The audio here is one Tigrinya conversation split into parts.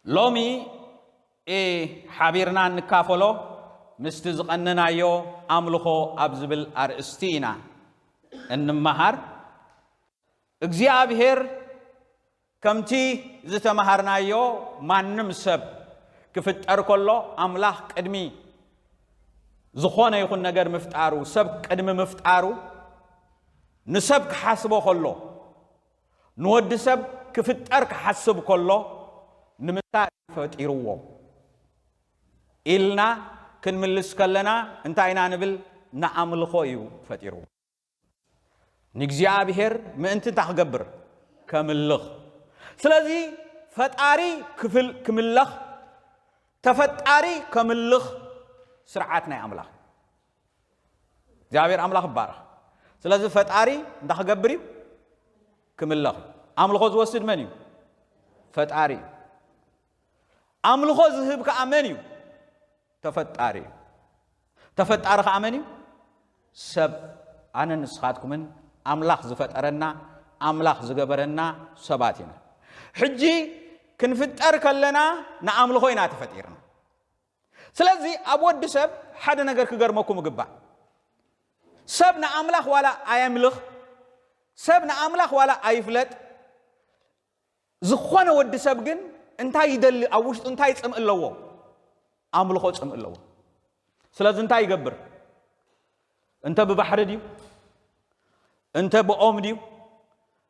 ሎሚ ሓቢርና እንካፈሎ ምስቲ ዝቐነናዮ ኣምልኾ ኣብ ዝብል ኣርእስቲ ኢና እንመሃር። እግዚኣብሔር ከምቲ ዝተመሃርናዮ ማንም ሰብ ክፍጠር ከሎ ኣምላኽ ቅድሚ ዝኾነ ይኹን ነገር ምፍጣሩ፣ ሰብ ቅድሚ ምፍጣሩ ንሰብ ክሓስቦ ከሎ፣ ንወዲ ሰብ ክፍጠር ክሓስብ ከሎ ንምንታይ ፈጢርዎ ኢልና ክንምልስ ከለና እንታይ ኢና ንብል? ንኣምልኾ እዩ ፈጢርዎ። ንእግዚኣብሔር ምእንቲ እንታይ ክገብር? ከምልኽ። ስለዚ ፈጣሪ ክፍል ክምለኽ፣ ተፈጣሪ ከምልኽ ስርዓት ናይ ኣምላኽ። እግዚኣብሔር ኣምላኽ ይባረኽ። ስለዚ ፈጣሪ እንታይ ክገብር እዩ? ክምለኽ እዩ። ኣምልኾ ዝወስድ መን እዩ? ፈጣሪ እዩ። ኣምልኾ ዝህብ ከዓ መን እዩ? ተፈጣሪ እዩ። ተፈጣሪ ከዓ መን እዩ? ሰብ። ኣነን ንስኻትኩምን ኣምላኽ ዝፈጠረና፣ ኣምላኽ ዝገበረና ሰባት ኢና። ሕጂ ክንፍጠር ከለና ንኣምልኾ ኢና ተፈጢርና። ስለዚ ኣብ ወዲ ሰብ ሓደ ነገር ክገርመኩም ይግባእ። ሰብ ንኣምላኽ ዋላ ኣየምልኽ፣ ሰብ ንኣምላኽ ዋላ ኣይፍለጥ፣ ዝኾነ ወዲ ሰብ ግን እንታይ ይደሊ? ኣብ ውሽጡ እንታይ ጽምእ ኣለዎ? ኣምልኾ ጽምእ ኣለዎ። ስለዚ እንታይ ይገብር? እንተ ብባሕሪ ድዩ? እንተ ብኦም ድዩ?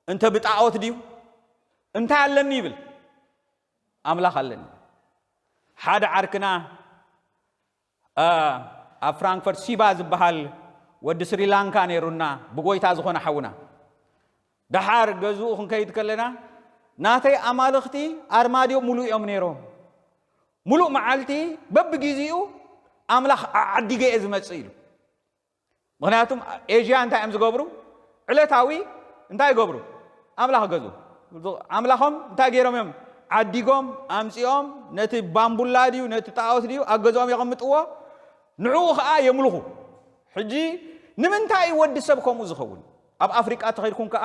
እንተ ብጣዖት ድዩ? እንታይ ኣለኒ ይብል? ኣምላኽ ኣለኒ። ሓደ ዓርክና፣ እ፣ ኣብ ፍራንክፈርት ሲባ ዝበሃል ወዲ ስሪላንካ ነይሩና፣ ብጎይታ ዝኾነ ሓውና። ደሓር ገዝኡ ክንከይድ ከለና፣ ናተይ ኣማልኽቲ ኣርማድዮ ሙሉእ እዮም ነይሮም። ሙሉእ መዓልቲ በብግዜኡ ኣምላኽ ዓዲገ እየ ዝመጽእ ኢሉ። ምኽንያቱም ኤዥያ እንታይ እዮም ዝገብሩ? ዕለታዊ እንታይ ይገብሩ? ኣምላኽ ገዙ። ኣምላኾም እንታይ ገይሮም እዮም? ዓዲጎም፣ ኣምጺኦም፣ ነቲ ባምቡላ ድዩ፣ ነቲ ጣዖት ድዩ፣ ኣብ ገዛኦም የቐምጥዎ። ንዕኡ ኸዓ የምልኹ። ሕጂ ንምንታይ እዩ ወዲ ሰብ ከምኡ ዝኸውን? ኣብ ኣፍሪቃ ተኸይድኩም ከኣ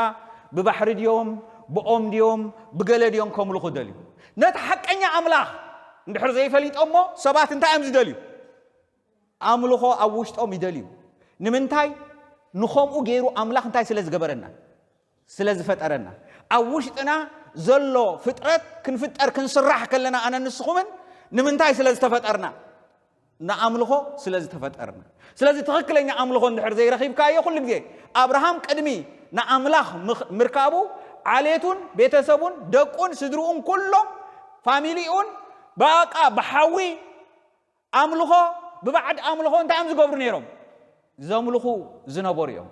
ብባሕሪ ድዮም፣ ብኦም ድዮም፣ ብገለ ድዮም ከምልኹ ደልዩ? ነቲ ሓቀኛ ኣምላኽ እንድሕር ዘይፈሊጦሞ ሰባት እንታይ እዮም ዝደልዩ? ኣምልኾ ኣብ ውሽጦም ይደልዩ። ንምንታይ? ንኸምኡ ገይሩ ኣምላኽ እንታይ ስለ ዝገበረና? ስለ ዝፈጠረና። ኣብ ውሽጥና ዘሎ ፍጥረት ክንፍጠር ክንስራሕ ከለና ኣነ ንስኹምን ንምንታይ ስለ ዝተፈጠርና? ንኣምልኾ ስለ ዝተፈጠርና። ስለዚ ትኽክለኛ ኣምልኾ እንድሕር ዘይረኺብካዮ ኩሉ ግዜ ኣብርሃም ቅድሚ ንኣምላኽ ምኽ-፣ ምርካቡ ዓሌቱን ቤተሰቡን ደቁን ስድርኡን ኩሎም ፋሚሊኡን በቃ ብሓዊ ኣምልኾ ብባዕድ ኣምልኾ እንታይ እዮም ዝገብሩ ነይሮም? ዘምልኹ ዝነበሩ እዮም።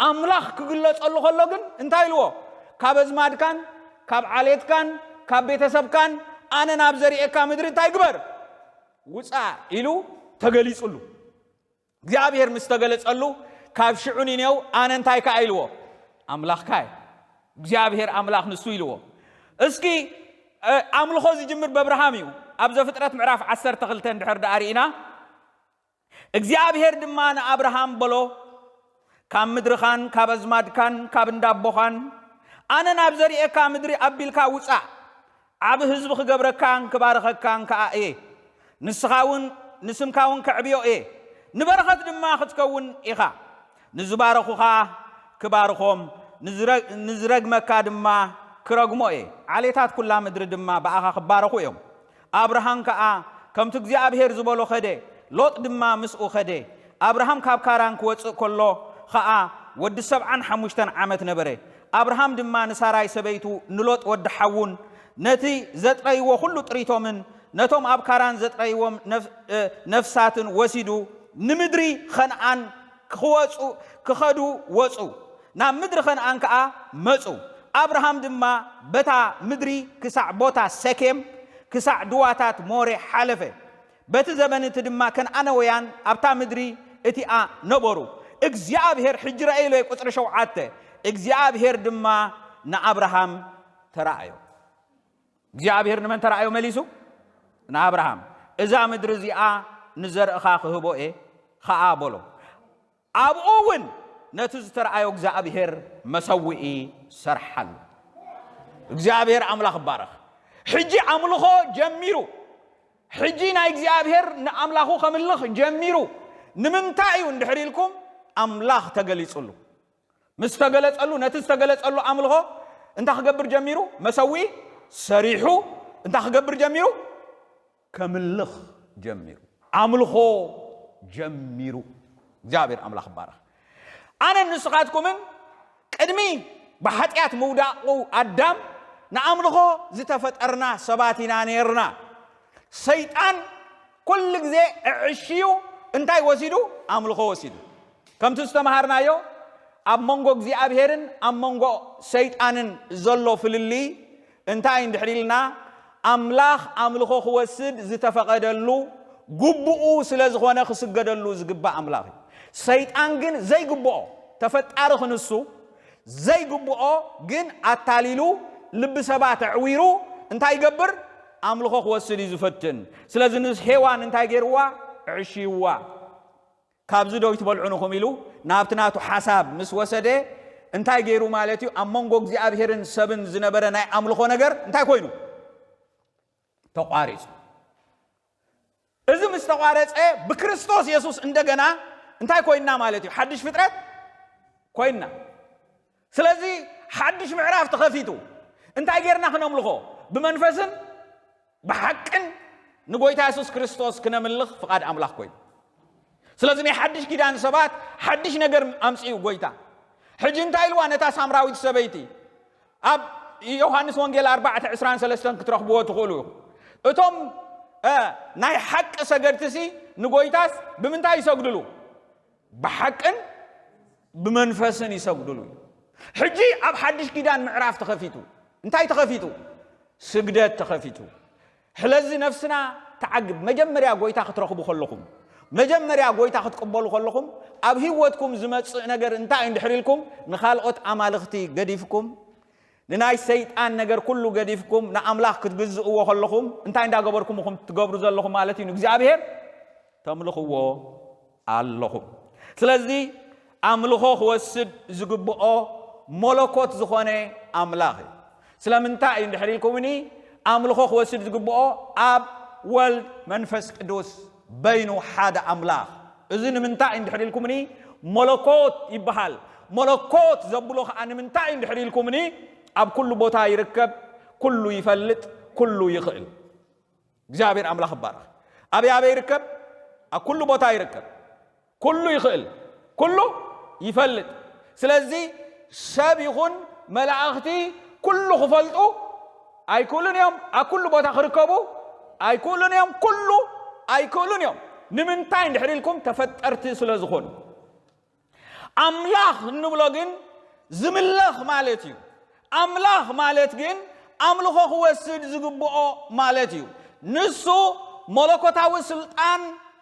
ኣምላኽ ክግለጸሉ ከሎ ግን እንታይ ኢልዎ? ካብ ኣዝማድካን ካብ ዓሌትካን ካብ ቤተሰብካን ኣነ ናብ ዘርእየካ ምድሪ እንታይ ግበር? ውጻእ ኢሉ ተገሊጹሉ። እግዚኣብሔር ምስ ተገለጸሉ ካብ ሽዑ ኒኔው ኣነ እንታይ ከኣ ኢልዎ? ኣምላኽካ እየ። እግዚኣብሔር ኣምላኽ ንሱ ኢልዎ። እስኪ፣ እ፣ ኣምልኾ ዝጅምር በብርሃም እዩ። ኣብ ዘፍጥረት ምዕራፍ ዓሰርተ ክልተ እንድሕር ደኣ ርኢና፣ እግዚኣብሔር ድማ ንኣብርሃም በሎ፣ ካብ ምድርኻን ካብ ኣዝማድካን ካብ እንዳቦኻን ኣነ ናብ ዘርእየካ ምድሪ ኣቢልካ ውጻእ። ዓቢ ህዝቢ ክገብረካን ክባርኸካን ከኣ እየ። ንስኻ እውን ንስምካ እውን ከዕብዮ እየ። ንበረኸት ድማ ክትከውን ኢኻ። ንዝባረኹኻ ክባርኾም፣ ንዝረ-፣ ንዝረግመካ ድማ ክረግሞ እየ። ዓሌታት ኩላ ምድሪ ድማ ብኣኻ ክባረኹ እዮም። ኣብርሃም ከኣ ከምቲ እግዚኣብሔር ዝበሎ ኸደ፣ ሎጥ ድማ ምስኡ ኸደ። ኣብርሃም ካብ ካራን ክወጽእ ከሎ ኸኣ ወዲ ሰብዓን ሓሙሽተን ዓመት ነበረ። ኣብርሃም ድማ ንሳራይ ሰበይቱ፣ ንሎጥ ወዲ ሓዉን፣ ነቲ ዘጥረይዎ ኹሉ ጥሪቶምን፣ ነቶም ኣብ ካራን ዘጥረይዎም ነፍ-፣ እ፣ ነፍሳትን ወሲዱ፣ ንምድሪ ኸነኣን ክወጹ፣ ክኸዱ ወጹ። ናብ ምድሪ ኸነኣን ከኣ መጹ። ኣብርሃም ድማ በታ ምድሪ ክሳዕ ቦታ ሰኬም፣ ክሳዕ ድዋታት ሞሬ ሓለፈ። በቲ ዘበን እቲ ድማ ከነኣናውያን ኣብታ ምድሪ እቲኣ ነበሩ። እግዚኣብሔር፣ ሕጂ ረኣይ ኢሎ ቁጽሪ ሸውዓተ፣ እግዚኣብሔር ድማ ንኣብርሃም ተራእዮ። እግዚኣብሔር ንመን ተራእዮ መሊሱ? ንኣብርሃም። እዛ ምድሪ እዚኣ ንዘርእኻ ክህቦ እየ ኸኣ በሎ። ኣብኡ እውን ነቲ ዝተረኣዮ እግዚኣብሔር መሰውኢ ሰርሓሉ። እግዚኣብሔር ኣምላኽ ይባረኽ። ሕጂ ኣምልኾ ጀሚሩ። ሕጂ ናይ እግዚኣብሔር ንኣምላኹ ከምልኽ ጀሚሩ። ንምንታይ እዩ እንድሕር ኢልኩም፣ ኣምላኽ ተገሊጹሉ። ምስ ተገለጸሉ፣ ነቲ ዝተገለጸሉ ኣምልኾ እንታይ ክገብር ጀሚሩ? መሰዊኢ ሰሪሑ እንታይ ክገብር ጀሚሩ? ከምልኽ ጀሚሩ። ኣምልኾ ጀሚሩ። እግዚኣብሔር ኣምላኽ ይባረኽ። ኣነን ንስኻትኩምን ቅድሚ ብሓጢኣት ምውዳቑ ኣዳም ንኣምልኾ ዝተፈጠርና ሰባት ኢና ነይርና። ሰይጣን ኩሉ ግዜ እዕሽዩ እንታይ ወሲዱ? ኣምልኾ ወሲዱ። ከምቲ ዝተምሃርናዮ ኣብ መንጎ እግዚኣብሔርን ኣብ መንጎ ሰይጣንን ዘሎ ፍልልይ እንታይ እንድሕር ኢልና፣ ኣምላኽ ኣምልኾ ክወስድ ዝተፈቐደሉ ግቡኡ ስለ ዝኾነ ክስገደሉ ዝግባእ ኣምላኽ እዩ። ሰይጣን ግን ዘይግብኦ፣ ተፈጣሪ ክንሱ ዘይግብኦ ግን ኣታሊሉ ልቢ ሰባት ኣዕዊሩ እንታይ ይገብር? ኣምልኾ ክወስድ እዩ ዝፈትን። ስለዚ ንስ ሄዋን እንታይ ገይርዋ? ዕሽይዋ። ካብዚ ዶ ይትበልዑ ንኹም ኢሉ ናብቲ ናቱ ሓሳብ ምስ ወሰደ እንታይ ገይሩ ማለት እዩ? ኣብ መንጎ እግዚኣብሔርን ሰብን ዝነበረ ናይ ኣምልኾ ነገር እንታይ ኮይኑ? ተቋሪጹ። እዚ ምስ ተቋረጸ ብክርስቶስ የሱስ እንደገና እንታይ ኮይንና ማለት እዩ? ሓድሽ ፍጥረት ኮይንና። ስለዚ ሓድሽ ምዕራፍ ተኸፊቱ። እንታይ ጌርና ክነምልኾ? ብመንፈስን ብሓቅን ንጎይታ የሱስ ክርስቶስ ክነምልኽ ፍቓድ ኣምላኽ ኮይኑ። ስለዚ ናይ ሓድሽ ኪዳን ሰባት ሓድሽ ነገር ኣምጽኡ ጎይታ። ሕጂ እንታይ ኢልዋ ነታ ሳምራዊት ሰበይቲ? ኣብ ዮሃንስ ወንጌል ኣርባዕተ ዕስራን ሰለስተን ክትረኽብዎ ትኽእሉ ኢኹም። እቶም፣ እ፣ ናይ ሓቂ ሰገድትሲ ንጎይታስ ብምንታይ ይሰግድሉ? ብሓቅን ብመንፈስን ይሰግድሉ። ሕጂ ኣብ ሓድሽ ኪዳን ምዕራፍ ተኸፊቱ። እንታይ ተኸፊቱ? ስግደት ተኸፊቱ። ስለዚ ነፍስና ተዓግብ። መጀመርያ ጎይታ ክትረኽቡ ከለኹም፣ መጀመርያ ጎይታ ክትቅበሉ ከለኹም፣ ኣብ ህይወትኩም ዝመጽእ ነገር እንታይ እንድሕር ኢልኩም፣ ንኻልኦት ኣማልኽቲ ገዲፍኩም፣ ንናይ ሰይጣን ነገር ኩሉ ገዲፍኩም፣ ንኣምላኽ ክትግዝእዎ ከለኹም፣ እንታይ እንዳገበርኩም ኢኹም ትገብሩ ዘለኹም ማለት እዩ? ንእግዚኣብሔር ተምልኽዎ ኣለኹም። ስለዚ ኣምልኾ ክወስድ ዝግብኦ መለኮት ዝኾነ ኣምላኽ እዩ። ስለምንታይ እዩ እንድሕር ኢልኩምኒ፣ ኣምልኾ ክወስድ ዝግብኦ ኣብ ወልድ መንፈስ ቅዱስ በይኑ ሓደ ኣምላኽ። እዚ ንምንታይ እዩ እንድሕር ኢልኩምኒ፣ መለኮት ይበሃል። መለኮት ዘብሎ ኸዓ ንምንታይ እዩ እንድሕር ኢልኩምኒ፣ ኣብ ኩሉ ቦታ ይርከብ፣ ኩሉ ይፈልጥ፣ ኩሉ ይኽእል። እግዚኣብሔር ኣምላኽ ይባረኽ። ኣበይ ኣበይ ይርከብ? ኣብ ኩሉ ቦታ ይርከብ። ኩሉ ይኽእል፣ ኩሉ ይፈልጥ። ስለዚ ሰብ ይኹን መላእኽቲ ኩሉ ክፈልጡ ኣይክእሉን እዮም። ኣብ ኩሉ ቦታ ክርከቡ ኣይክእሉን እዮም። ኩሉ ኣይክእሉን እዮም። ንምንታይ እንድሕር ኢልኩም፣ ተፈጠርቲ ስለ ዝኾኑ። ኣምላኽ እንብሎ ግን ዝምለኽ ማለት እዩ። ኣምላኽ ማለት ግን ኣምልኾ ክወስድ ዝግብኦ ማለት እዩ። ንሱ መለኮታዊ ስልጣን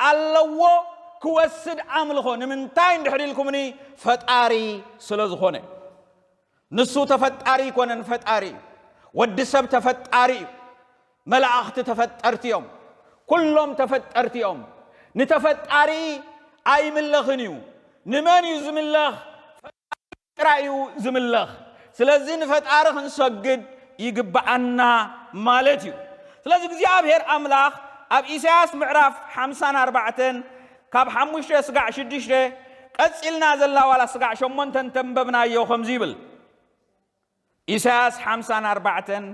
ኣለዎ ክወስድ ኣምልኾ። ንምንታይ እንድሕር ኢልኩምኒ፣ ፈጣሪ ስለ ዝኾነ። ንሱ ተፈጣሪ ኣይኮነን፣ ፈጣሪ እዩ። ወዲ ሰብ ተፈጣሪ እዩ። መላእኽቲ ተፈጠርቲ እዮም። ኩሎም ተፈጠርቲ እዮም። ንተፈጣሪ ኣይምለኽን እዩ። ንመን እዩ ዝምለኽ? ጥራይ እዩ ዝምለኽ። ስለዚ ንፈጣሪ ክንሰግድ ይግብኣና ማለት እዩ። ስለዚ እግዚኣብሔር ኣምላኽ ኣብ ኢሳያስ ምዕራፍ ሓምሳን ኣርባዕተን ካብ ሓሙሽተ ስጋዕ ሽዱሽተ፣ ቀጺልና ዘላ ዋላ ስጋዕ ሸሞንተ እንተንበብናዮ ከምዚ ይብል። ኢሳያስ ሓምሳን ኣርባዕተን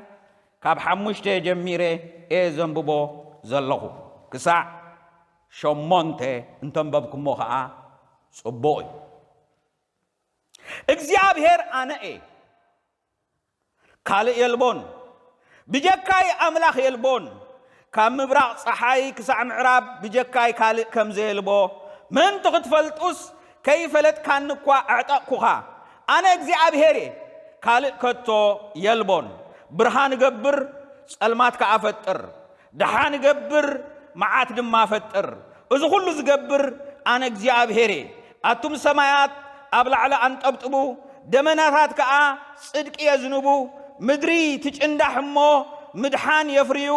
ካብ ሓሙሽተ ጀሚረ እየ ዘንብቦ ዘለኹ። ክሳዕ ሸሞንተ እንተንበብኩሞ ኸኣ ጽቡቕ እዩ። እግዚኣብሔር ኣነ እየ፣ ካልእ የልቦን። ብጀካይ ኣምላኽ የልቦን። ካብ ምብራቕ ጸሓይ ክሳዕ ምዕራብ ብጀካይ ካልእ ከም ዘየልቦ ምእንቲ ክትፈልጡስ፣ ከይፈለጥካኒ እኳ ኣዕጠቕኩኻ። ኣነ እግዚኣብሔር እየ፣ ካልእ ከቶ የልቦን። ብርሃን እገብር፣ ጸልማት ከኣ እፈጥር። ደሓን እገብር፣ መዓት ድማ እፈጥር። እዚ ኹሉ ዝገብር ኣነ እግዚኣብሔር እየ። ኣቱም ሰማያት ኣብ ላዕሊ ኣንጠብጥቡ፣ ደመናታት ከኣ ጽድቂ የዝንቡ። ምድሪ ትጭንዳሕ እሞ ምድሓን የፍርዩ፣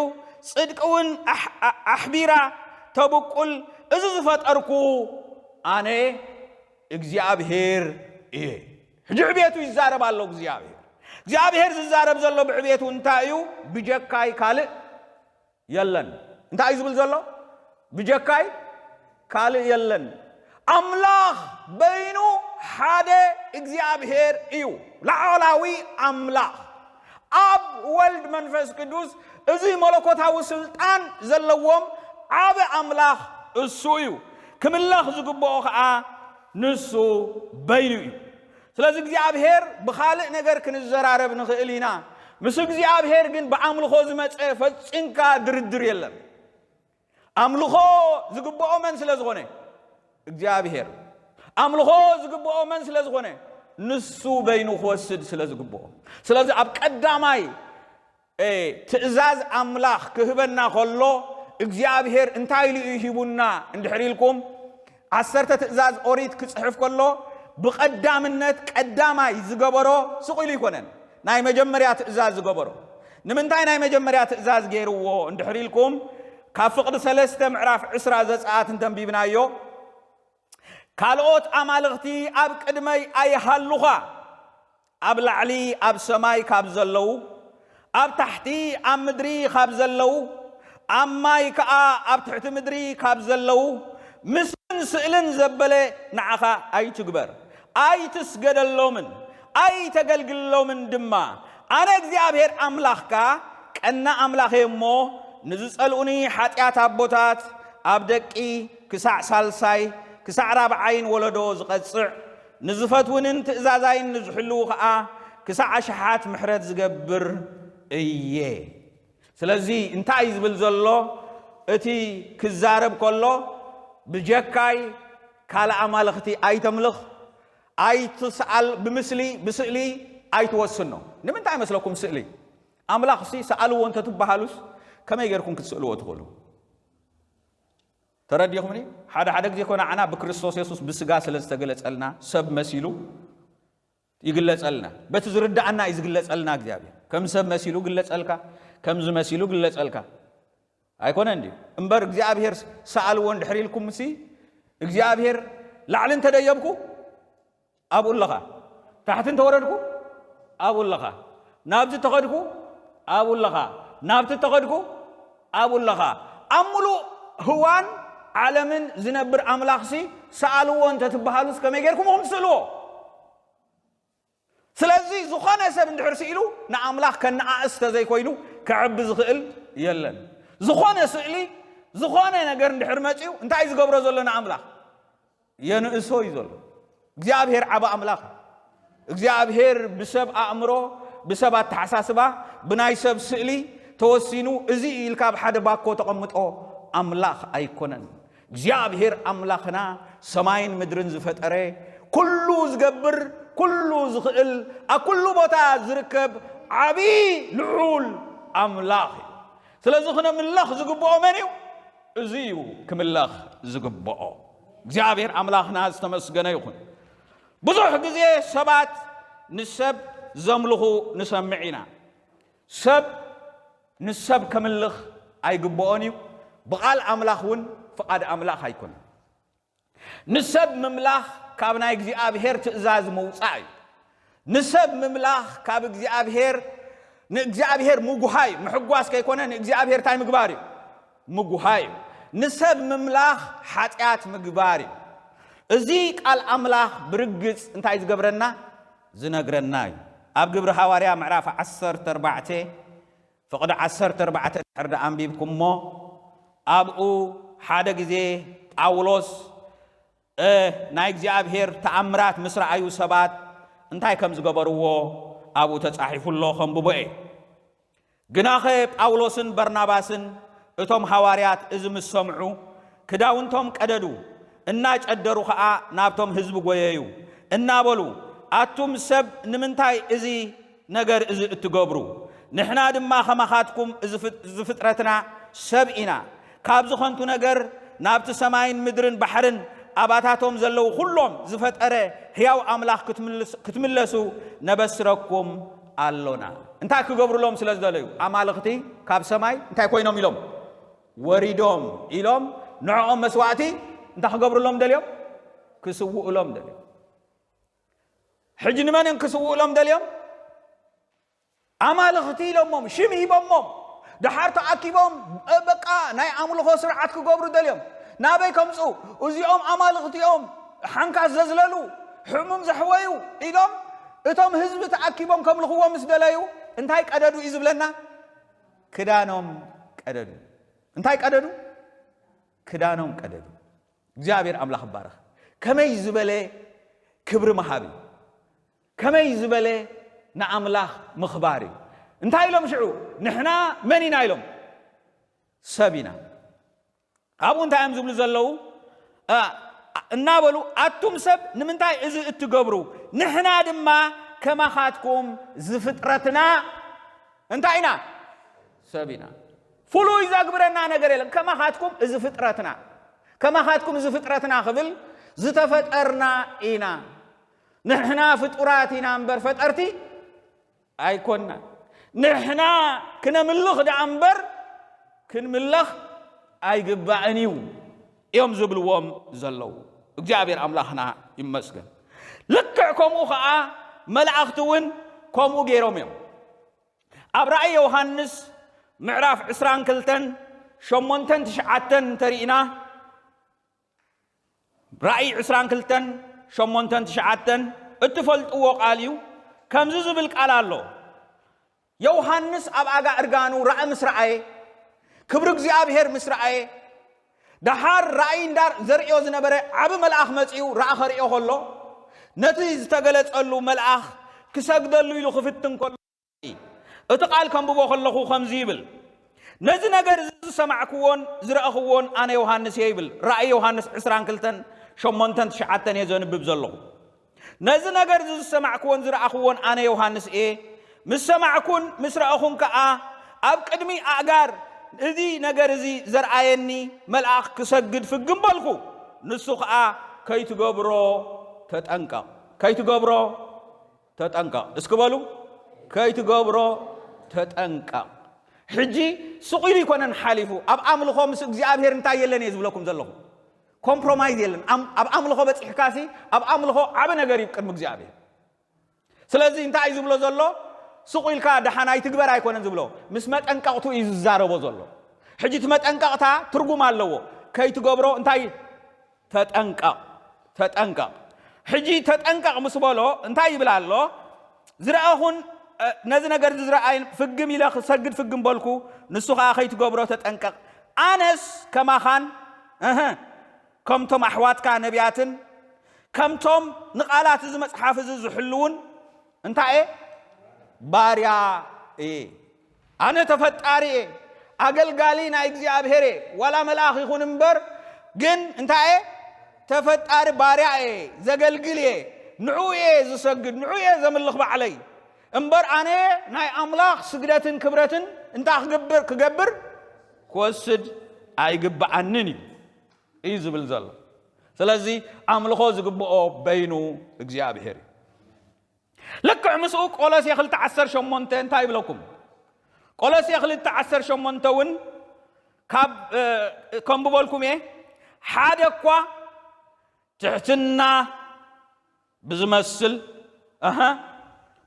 ጽድቂ እውን ኣሕ-፣ ኣ-፣ ኣሕቢራ ተብቁል። እዚ ዝፈጠርኩ ኣነ እግዚኣብሔር እየ። ሕጂ ዕቤቱ ይዛረብ ኣሎ እግዚኣብሔር። እግዚኣብሔር ዝዛረብ ዘሎ ብዕቤቱ እንታይ እዩ? ብጀካይ ካልእ የለን። እንታይ እዩ ዝብል ዘሎ? ብጀካይ ካልእ የለን። ኣምላኽ በይኑ ሓደ እግዚኣብሔር እዩ። ላዕላዊ ኣምላኽ፣ ኣብ፣ ወልድ፣ መንፈስ ቅዱስ፣ እዚ መለኮታዊ ስልጣን ዘለዎም ዓቢ ኣምላኽ እሱ እዩ። ክምለኽ ዝግብኦ ኸኣ ንሱ በይኑ እዩ። ስለዚ እግዚኣብሔር ብኻልእ ነገር ክንዘራረብ ንኽእል ኢና። ምስ እግዚኣብሔር ግን ብኣምልኾ ዝመጸ ፈጺምካ ድርድር የለን። ኣምልኾ ዝግብኦ መን ስለ ዝኾነ? እግዚኣብሔር። ኣምልኾ ዝግብኦ መን ስለ ዝኾነ? ንሱ በይኑ ክወስድ ስለ ዝግብኦ። ስለዚ ኣብ ቀዳማይ፣ እ፣ ትእዛዝ ኣምላኽ ክህበና ከሎ እግዚኣብሔር እንታይ ኢሉ እዩ ሂቡና እንድሕር ኢልኩም፣ ዓሰርተ ትእዛዝ ኦሪት ክጽሕፍ ከሎ ብቐዳምነት ቀዳማይ ዝገበሮ ስቕ ኢሉ ኣይኮነን። ናይ መጀመርያ ትእዛዝ ዝገበሮ። ንምንታይ ናይ መጀመርያ ትእዛዝ ገይርዎ እንድሕር ኢልኩም፣ ካብ ፍቕዲ ሰለስተ ምዕራፍ ዕስራ ዘጸኣት እንተንቢብናዮ፣ ካልኦት ኣማልኽቲ ኣብ ቅድመይ ኣይሃሉኻ፣ ኣብ ላዕሊ ኣብ ሰማይ ካብ ዘለዉ፣ ኣብ ታሕቲ ኣብ ምድሪ ካብ ዘለዉ፣ ኣብ ማይ ከኣ ኣብ ትሕቲ ምድሪ ካብ ዘለዉ፣ ምስልን ስእልን ዘበለ ንዓኻ ኣይትግበር፣ ኣይትስገደሎምን ኣይተገልግለሎምን ድማ። ኣነ እግዚኣብሔር ኣምላኽካ ቀና ኣምላኽ እየ እሞ፣ ንዝጸልኡኒ ሓጢኣት ኣቦታት ኣብ ደቂ ክሳዕ ሳልሳይ ክሳዕ ራብዓይን ወለዶ ዝቐጽዕ፣ ንዝፈትውንን ትእዛዛይን ንዝሕልዉ ኸኣ ክሳዕ ኣሽሓት ምሕረት ዝገብር እየ። ስለዚ እንታይ እዩ ዝብል ዘሎ? እቲ ክዛረብ ከሎ፣ ብጀካይ ካልእ ኣማልኽቲ ኣይተምልኽ፣ ኣይትስኣል፣ ብምስሊ፣ ብስእሊ ኣይትወስኖ። ንምንታይ ይመስለኩም ስእሊ? ኣምላኽሲ ሰኣልዎ እንተትበሃሉስ ከመይ ጌርኩም ክትስእልዎ ትኽእሉ? ተረዲኹምኒ? ሓደ ሓደ ግዜ እኮ ንዓና ብክርስቶስ የሱስ ብስጋ ስለ ዝተገለጸልና፣ ሰብ መሲሉ ይግለጸልና። በቲ ዝርድኣና እዩ ዝግለጸልና እግዚኣብሔር። ከም ሰብ መሲሉ ግለጸልካ፣ ከምዚ መሲሉ ግለጸልካ። ኣይኮነን ድዩ? እምበር እግዚኣብሔር ሰኣልዎ እንድሕር ኢልኩምሲ፣ እግዚኣብሔር ላዕሊ እንተደየብኩ ኣብኡ ኣለኻ፣ ታሕቲ እንተወረድኩ ኣብኡ ኣለኻ፣ ናብዚ ተኸድኩ ኣብኡ ኣለኻ፣ ናብቲ ተኸድኩ ኣብኡ ኣለኻ። ኣብ ምሉእ ህዋን ዓለምን ዝነብር ኣምላኽሲ ሰኣልዎ እንተትበሃሉስ ከመይ ጌርኩም ኢኹም ትስእልዎ? ስለዚ ዝኾነ ሰብ እንድሕር ስኢሉ ንኣምላኽ ከነኣእስ ተዘይኮይኑ ክዕቢ ዝኽእል የለን። ዝኾነ ስእሊ፣ ዝኾነ ነገር እንድሕር መጺኡ እንታይ እዩ ዝገብሮ ዘሎ ንኣምላኽ? የንእሶ እዩ ዘሎ። እግዚኣብሔር ዓቢ ኣምላኽ እዩ። እግዚኣብሔር ብሰብ ኣእምሮ፣ ብሰብ ኣተሓሳስባ፣ ብናይ ሰብ ስእሊ ተወሲኑ እዚ እዩ ኢልካ ኣብ ሓደ ባኮ ተቐምጦ ኣምላኽ ኣይኮነን። እግዚኣብሔር ኣምላኽና ሰማይን ምድርን ዝፈጠረ፣ ኩሉ ዝገብር፣ ኩሉ ዝኽእል፣ ኣብ ኩሉ ቦታ ዝርከብ ዓቢ ልዑል ኣምላኽ እዩ። ስለዚ ክነምለኽ ዝግብኦ መን እዩ? እዚ እዩ ክምለኽ ዝግብኦ። እግዚኣብሔር ኣምላኽና ዝተመስገነ ይኹን። ብዙሕ ግዜ ሰባት ንሰብ ዘምልኹ ንሰምዕ ኢና። ሰብ ንሰብ ከምልኽ ኣይግብኦን እዩ። ብቓል ኣምላኽ እውን ፍቓድ ኣምላኽ ኣይኮነን። ንሰብ ምምላኽ ካብ ናይ እግዚኣብሔር ትእዛዝ ምውጻእ እዩ። ንሰብ ምምላኽ ካብ እግዚኣብሔር፣ ንእግዚኣብሔር ምጉሃይ፣ ምሕጓስ ከይኮነ ንእግዚኣብሔር እንታይ ምግባር እዩ? ምጉሃይ እዩ። ንሰብ ምምላኽ ሓጢኣት ምግባር እዩ። እዚ ቃል ኣምላኽ ብርግጽ እንታይ ዝገብረና? ዝነግረና እዩ። ኣብ ግብሪ ሃዋርያ ምዕራፍ ዓሰርተ ኣርባዕተ ፍቕዲ ዓሰርተ ኣርባዕተ ድሕር ደኣ ኣንቢብኩሞ፣ ኣብኡ ሓደ ግዜ ጳውሎስ፣ እ፣ ናይ እግዚኣብሔር ተኣምራት ምስ ረኣዩ ሰባት እንታይ ከም ዝገበርዎ ኣብኡ ተጻሒፉ ኣሎ፣ ከንብቦ እየ። ግናኸ ጳውሎስን በርናባስን እቶም ሃዋርያት እዚ ምስ ሰምዑ፣ ክዳውንቶም ቀደዱ፣ እናጨደሩ ኸኣ ናብቶም ህዝቢ ጐየዩ፣ እናበሉ፣ ኣቱም ሰብ፣ ንምንታይ እዚ ነገር እዚ እትገብሩ? ንሕና ድማ ኸማኻትኩም እዚ ፍ-፣ እዚ ፍጥረትና ሰብ ኢና። ካብዚ ኸንቱ ነገር ናብቲ ሰማይን ምድርን ባሕርን ኣባታቶም ዘለዉ ኹሎም ዝፈጠረ ሕያው ኣምላኽ ክትምልስ-፣ ክትምለሱ ነበስረኩም ኣሎና። እንታይ ክገብሩሎም ስለ ዝደለዩ? ኣማልኽቲ ካብ ሰማይ እንታይ ኮይኖም ኢሎም? ወሪዶም ኢሎም ንዕኦም መስዋእቲ እንታይ ክገብሩሎም ደልዮም? ክስውኡሎም ደልዮም። ሕጂ ንመን እዮም ክስውኡሎም ደልዮም? ኣማልኽቲ ኢሎሞም ሽም ሂቦሞም፣ ደሓር ተኣኪቦም በቃ ናይ ኣምልኾ ስርዓት ክገብሩ ደልዮም ናበይ ከምፁ? እዚኦም ኣማልኽቲ እዮም፣ ሓንካስ ዘዝለሉ፣ ሕሙም ዘሕወዩ ኢሎም እቶም ህዝቢ ተኣኪቦም ከምልኽዎም ምስ ደለዩ እንታይ ቀደዱ እዩ ዝብለና? ክዳኖም ቀደዱ። እንታይ ቀደዱ? ክዳኖም ቀደዱ። እግዚኣብሔር ኣምላኽ ይባረኽ። ከመይ ዝበለ ክብሪ መሃብ እዩ! ከመይ ዝበለ ንኣምላኽ ምኽባር እዩ! እንታይ ኢሎም ሽዑ? ንሕና መን ኢና ኢሎም? ሰብ ኢና። ኣብኡ እንታይ እዮም ዝብሉ ዘለዉ? እናበሉ ኣቱም ሰብ ንምንታይ እዚ እትገብሩ? ንሕና ድማ ከማኻትኩም ዝፍጥረትና እንታይ ኢና? ሰብ ኢና። ፍሉይ ዘግብረና ነገር የለን። ከማኻትኩም እዚ ፍጥረትና፣ ከማኻትኩም እዚ ፍጥረትና ክብል ዝተፈጠርና ኢና። ንሕና ፍጡራት ኢና እምበር ፈጠርቲ ኣይኮንናን። ንሕና ክነምልኽ ደኣ እምበር ክንምለኽ ኣይግባእን እዩ እዮም ዝብልዎም ዘለዉ። እግዚኣብሔር ኣምላኽና ይመስገን። ልክዕ ከምኡ ኸዓ መላእኽቲ እውን ከምኡ ገይሮም እዮም። ኣብ ራእይ ዮሃንስ ምዕራፍ ዕስራን ክልተን ሸሞንተን ትሽዓተን እንተርኢና፣ ራእይ ዕስራን ክልተን ሸሞንተን ትሽዓተን እትፈልጥዎ ቃል እዩ። ከምዚ ዝብል ቃል ኣሎ። ዮሃንስ ኣብ ኣጋ እርጋኑ ራእይ ምስ ረኣየ፣ ክብሪ እግዚኣብሔር ምስ ረኣየ፣ ደሓር ራእይ እንዳር ዘርእዮ ዝነበረ ዓቢ መልኣኽ መጺኡ ራእይ ከርእዮ ከሎ፣ ነቲ ዝተገለጸሉ መልኣኽ ክሰግደሉ ኢሉ ክፍትን ከሎ፣ እቲ ቃል ከንብቦ ከለኹ ከምዚ ይብል፣ ነዚ ነገር እዚ ዝሰማዕክዎን ዝረእኽዎን ኣነ ዮሃንስ እየ ይብል። ራእይ ዮሃንስ ዕስራን ክልተን ሸሞንተን ትሽዓተን እየ ዘንብብ ዘለኹ። ነዚ ነገር እዚ ዝሰማዕክዎን ዝረኣኽዎን ኣነ ዮሃንስ እየ። ምስ ሰማዕኩን ምስ ረእኹን ከኣ ኣብ ቅድሚ ኣእጋር እዚ ነገር እዚ ዘርኣየኒ መልኣኽ ክሰግድ ፍግም በልኩ። ንሱ ኸኣ ከይትገብሮ ተጠንቀቕ፣ ከይትገብሮ ተጠንቀቕ። እስኪ በሉ፣ ከይትገብሮ ተጠንቀቕ። ሕጂ ስቕ ኢሉ ኣይኮነን ሓሊፉ። ኣብ ኣምልኾ ምስ እግዚኣብሔር እንታይ የለን እየ ዝብለኩም ዘለኹ። ኮምፕሮማይዝ የለን። ኣም-፣ ኣብ ኣምልኾ በጺሕካሲ፣ ኣብ ኣምልኾ ዓቢ ነገር እዩ ቅድሚ እግዚኣብሔር። ስለዚ እንታይ እዩ ዝብሎ ዘሎ? ስቕ ኢልካ ደሓን ኣይትግበር ኣይኮነን ዝብሎ። ምስ መጠንቀቕቱ እዩ ዝዛረቦ ዘሎ። ሕጂ እቲ መጠንቀቕታ ትርጉም ኣለዎ። ከይትገብሮ እንታይ? ተጠንቀቕ፣ ተጠንቀቕ። ሕጂ ተጠንቀቕ ምስ በሎ እንታይ ይብል ኣሎ? ዝረኣኹን፣ እ፣ ነዚ ነገር እዚ ዝረኣይን ፍግም ኢለ ክሰግድ ፍግም በልኩ፣ ንሱ ኸኣ ከይትገብሮ ተጠንቀቕ። ኣነስ ከማኻን፣ እህ፣ ከምቶም ኣሕዋትካ ነቢያትን፣ ከምቶም ንቓላት እዚ መጽሓፍ እዚ ዝሕልዉን እንታይ እየ? ባርያ እየ። ኣነ ተፈጣሪ እየ፣ ኣገልጋሊ ናይ እግዚኣብሔር እየ። ዋላ መልኣኽ ይኹን እምበር፣ ግን እንታይ እየ? ተፈጣሪ ባርያ እየ፣ ዘገልግል እየ። ንዑ እየ ዝሰግድ፣ ንዑ እየ ዘምልኽ ባዕለይ። እምበር ኣነ ናይ ኣምላኽ ስግደትን ክብረትን እንታይ ክግብር፣ ክገብር? ክወስድ ኣይግብኣንን እዩ፣ እዩ ዝብል ዘሎ። ስለዚ ኣምልኾ ዝግብኦ በይኑ እግዚኣብሔር እዩ። ልክዕ ምስኡ ቆሎሴ ክልተ ዓሰርተ ሸሞንተ እንታይ ይብለኩም? ቆሎሴ ክልተ ዓሰርተ ሸሞንተ እውን ካብ፣ እ፣ ከንብበልኩም እየ። ሓደ እኳ ትሕትና ብዝመስል፣ ኣሃ፣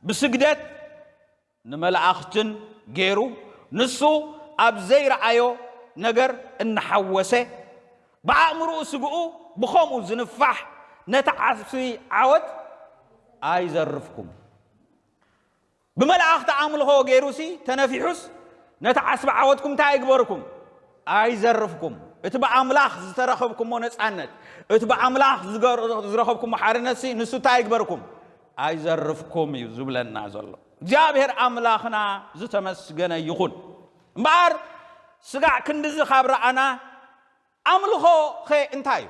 ብስግደት ንመላእኽትን ገይሩ፣ ንሱ ኣብ ዘይረኣዮ ነገር እናሓወሰ፣ ብኣእምሮኡ ስግኡ ብኸምኡ ዝንፋሕ ነቲ ዓስቢ ዓወት ኣይዘርፍኩም። ብመላእኽቲ ኣምልኾ ገይሩሲ ተነፊሑስ ነቲ ዓስቢ ዓወትኩም እንታይ ኣይግበርኩም? ኣይዘርፍኩም። እቲ ብኣምላኽ ዝተረኸብኩሞ ነጻነት፣ እቲ ብኣምላኽ ዝገር-፣ ዝረኸብኩሞ ሓርነትሲ ንሱ እንታይ ኣይግበርኩም? ኣይዘርፍኩም እዩ ዝብለና ዘሎ። እግዚኣብሔር ኣምላኽና ዝተመስገነ ይኹን። እምበኣር ስጋዕ ክንድዚ ካብ ረኣና ኣምልኾ ኸ እንታይ እዩ?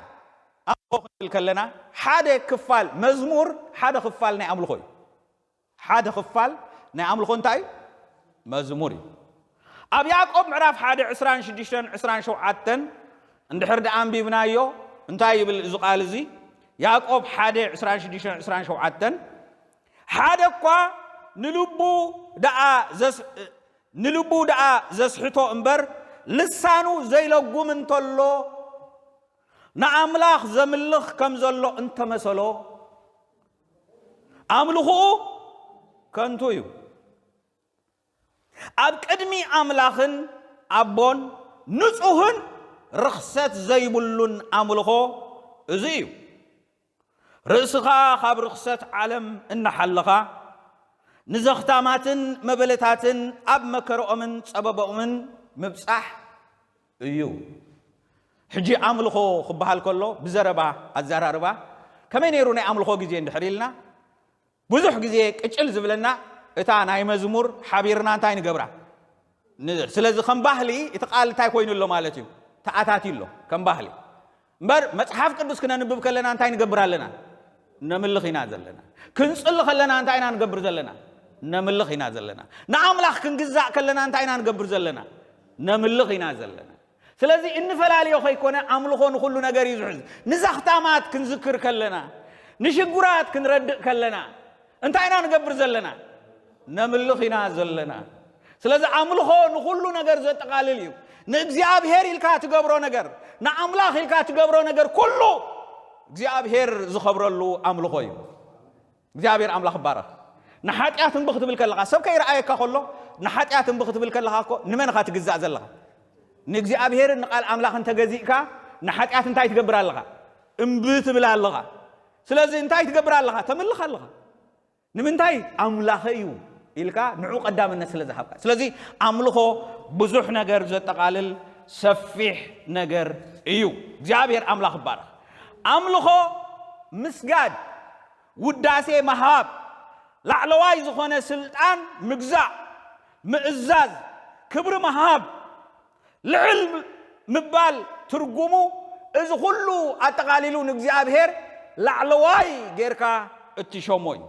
ኣምልኾ ክንብል ከለና ሓደ ክፋል መዝሙር፣ ሓደ ክፋል ናይ ኣምልኾ እዩ። ሓደ ክፋል ናይ ኣምልኾ እንታይ እዩ? መዝሙር እዩ። ኣብ ያዕቆብ ምዕራፍ ሓደ ዕስራን ሽዱሽተን ዕስራን ሸውዓተን እንድሕር ደኣ ኣንቢብናዮ እንታይ ይብል እዚ ቃል እዚ? ያዕቆብ ሓደ ዕስራን ሽዱሽተን ዕስራን ሸውዓተን ሓደ እኳ ንልቡ ደኣ ዘስ-፣ ንልቡ ደኣ ዘስሕቶ እምበር ልሳኑ ዘይለጉም እንተሎ ንኣምላኽ ዘምልኽ ከም ዘሎ እንተመሰሎ ኣምልኽኡ ከንቱ እዩ። ኣብ ቅድሚ ኣምላኽን ኣቦን ንጹህን ርኽሰት ዘይብሉን ኣምልኾ እዚ እዩ። ርእስኻ ካብ ርኽሰት ዓለም እናሓለኻ፣ ንዘኽታማትን መበለታትን ኣብ መከረኦምን ጸበባኦምን ምብጻሕ እዩ። ሕጂ ኣምልኾ ክበሃል ከሎ ብዘረባ ኣዘራርባ ከመይ ነይሩ ናይ ኣምልኾ ግዜ እንድሕር ኢልና፣ ብዙሕ ግዜ ቅጭል ዝብለና እታ ናይ መዝሙር ሓቢርና እንታይ ንገብራ። ን-፣ ስለዚ ከም ባህሊ እቲ ቃል እንታይ ኮይኑ ኣሎ ማለት እዩ? ተኣታትዩ ኣሎ ከም ባህሊ። እምበር መጽሓፍ ቅዱስ ክነንብብ ከለና እንታይ ንገብር ኣለና? ነምልኽ ኢና ዘለና። ክንጽሊ ከለና እንታይ ኢና ንገብር ዘለና? ነምልኽ ኢና ዘለና። ንኣምላኽ ክንግዛእ ከለና እንታይ ኢና ንገብር ዘለና? ነምልኽ ኢና ዘለና። ስለዚ እንፈላለዮ ከይኮነ ኣምልኾ ንኹሉ ነገር እዩ ዝሕዝ። ንዘኽታማት ክንዝክር ከለና፣ ንሽጉራት ክንረድእ ከለና እንታይ ኢና ንገብር ዘለና? ነምልኽ ኢና ዘለና። ስለዚ ኣምልኾ ንኹሉ ነገር ዘጠቓልል እዩ። ንእግዚኣብሔር ኢልካ ትገብሮ ነገር፣ ንኣምላኽ ኢልካ ትገብሮ ነገር ኩሉ እግዚኣብሔር ዝኸብረሉ ኣምልኾ እዩ። እግዚኣብሔር ኣምላኽ ይባረኽ። ንሓጢኣት እምቢ ክትብል ከለኻ፣ ሰብ ከይረኣየካ ከሎ ንሓጢኣት እምቢ ክትብል ከለኻ እኮ ንመን ኢኻ ትግዛእ ዘለኻ? ንእግዚኣብሔርን ንቃል ኣምላኽን ተገዚእካ ንሓጢኣት እንታይ ትገብር ኣለኻ? እምቢ ትብል ኣለኻ። ስለዚ እንታይ ትገብር ኣለኻ? ተምልኽ ኣለኻ። ንምንታይ? ኣምላኸ እዩ ኢልካ ንዑ ቀዳምነት ስለ ዝሃብካ። ስለዚ ኣምልኾ ብዙሕ ነገር ዘጠቓልል ሰፊሕ ነገር እዩ። እግዚኣብሔር ኣምላኽ ይባረኽ። ኣምልኾ ምስጋድ፣ ውዳሴ ምሃብ፣ ላዕለዋይ ዝኾነ ስልጣን ምግዛእ፣ ምእዛዝ፣ ክብሪ ምሃብ፣ ልዕል ምባል ትርጉሙ እዚ ኩሉ ኣጠቓሊሉ ንእግዚኣብሔር ላዕለዋይ ጌርካ እትሸሞ እዩ።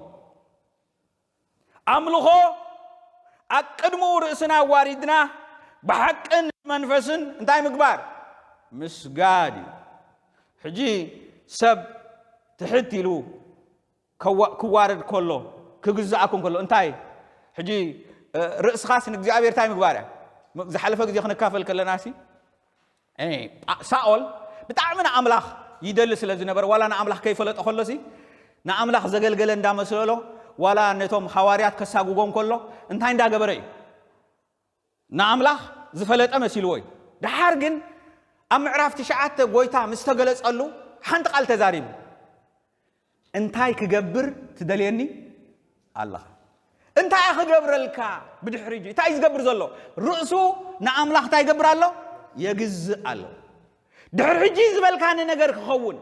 ኣምልኾ ኣብ ቅድምኡ ርእስና ኣዋሪድና ብሓቅን መንፈስን እንታይ ምግባር? ምስጋድ እዩ። ሕጂ ሰብ ትሕት ኢሉ ከዋ-፣ ክዋረድ ከሎ፣ ክግዛእኩም ከሎ እንታይ? ሕጂ፣ እ፣ ርእስኻስ ንእግዚኣብሔር እንታይ ምግባር እያ? ም-፣ ዝሓለፈ ግዜ ክንካፈል ከለና ሲ፣ እ፣ ጳ-፣ ሳኦል ብጣዕሚ ንኣምላኽ ይደሊ ስለ ዝነበረ፣ ዋላ ንኣምላኽ ከይፈለጠ ከሎ ሲ፣ ንኣምላኽ ዘገልገለ እንዳመስሎ፣ ዋላ ነቶም ሃዋርያት ከሳጉጎም ከሎ እንታይ እንዳገበረ እዩ? ንኣምላኽ ዝፈለጠ መሲልዎ እዩ። ደሓር ግን ኣብ ምዕራፍ ትሽዓተ ጎይታ ምስ ተገለጸሉ ሓንቲ ቃል ተዛሪቡ። እንታይ ክገብር ትደልየኒ ኣለኻ? እንታይ ክገብረልካ? ብድሕሪ ሕጂ እንታይ እዩ ዝገብር ዘሎ? ርእሱ ንኣምላኽ እንታይ ይገብር ኣሎ? የግዝእ ኣሎ። ድሕሪ ሕጂ ዝበልካኒ ነገር ክኸውን፣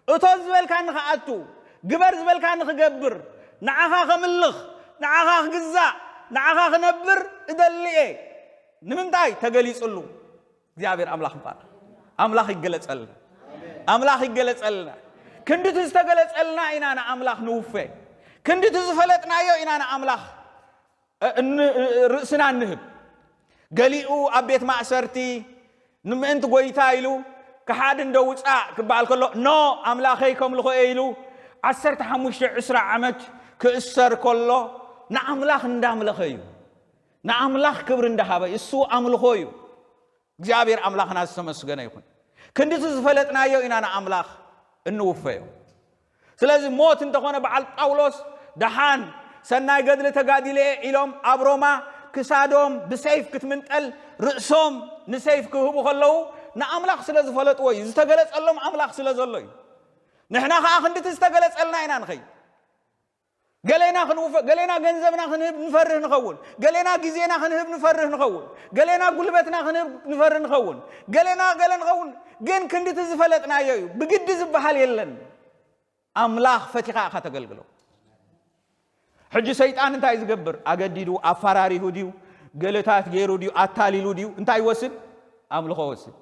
እቶ ዝበልካኒ ክኣቱ፣ ግበር ዝበልካኒ ክገብር፣ ንዓኻ ከምልኽ፣ ንዓኻ ክግዛእ፣ ንዓኻ ክነብር እደሊ እየ። ንምንታይ? ተገሊጹሉ። እግዚኣብሔር ኣምላኽ ይባረኽ። ኣምላኽ ይገለጸልና። ኣምላኽ ይገለጸልና። ክንድቲ ዝተገለጸልና ኢና ንኣምላኽ ንውፈ። ክንድቲ ዝፈለጥናዮ ኢና ንኣምላኽ፣ እ፣ ን-፣ ርእስና እንህብ። ገሊኡ ኣብ ቤት ማእሰርቲ ንምእንቲ ጎይታ ኢሉ ክሓድን ዶ ውጻእ ክበሃል ከሎ፣ ኖ፣ ኣምላኸይ ከምልኾ እየ ኢሉ ዓሰርተ ሓሙሽተ ዕስራ ዓመት ክእሰር ከሎ ንኣምላኽ እንዳምለኸ እዩ። ንኣምላኽ ክብሪ እንዳሃበ፣ እሱ ኣምልኾ እዩ። እግዚኣብሔር ኣምላኽና ዝተመስገነ ይኹን። ክንድቲ ዝፈለጥናዮ ኢና ንኣምላኽ እንውፈዮ። ስለዚ ሞት እንተኾነ በዓል ጳውሎስ ደሓን ሰናይ ገድሊ ተጋዲለ እየ ኢሎም ኣብ ሮማ ክሳዶም ብሰይፍ ክትምንጠል ርእሶም ንሰይፍ ክህቡ ከለዉ ንኣምላኽ ስለ ዝፈለጥዎ እዩ። ዝተገለጸሎም ኣምላኽ ስለ ዘሎ እዩ። ንሕና ኸዓ ክንድቲ ዝተገለጸልና ኢና ንኸይድ። ገሌና ክንውፈ-፣ ገሌና ገንዘብና ክንህብ ንፈርህ ንኸውን። ገሌና ግዜና ክንህብ ንፈርህ ንኸውን። ገሌና ጉልበትና ክንህብ ንፈርህ ንኸውን። ገሌና ገለ ንኸውን። ግን ክንድቲ ዝፈለጥናዮ እዩ። ብግዲ ዝበሃል የለን። ኣምላኽ ፈቲኻ ኢኻ ተገልግሎ። ሕጂ ሰይጣን እንታይ ዝገብር? ኣገዲዱ፣ ኣፈራሪሁ ድዩ? ገለታት ገይሩ ድዩ? ኣታሊሉ ድዩ? እንታይ ይወስድ? ኣምልኾ ወስድ።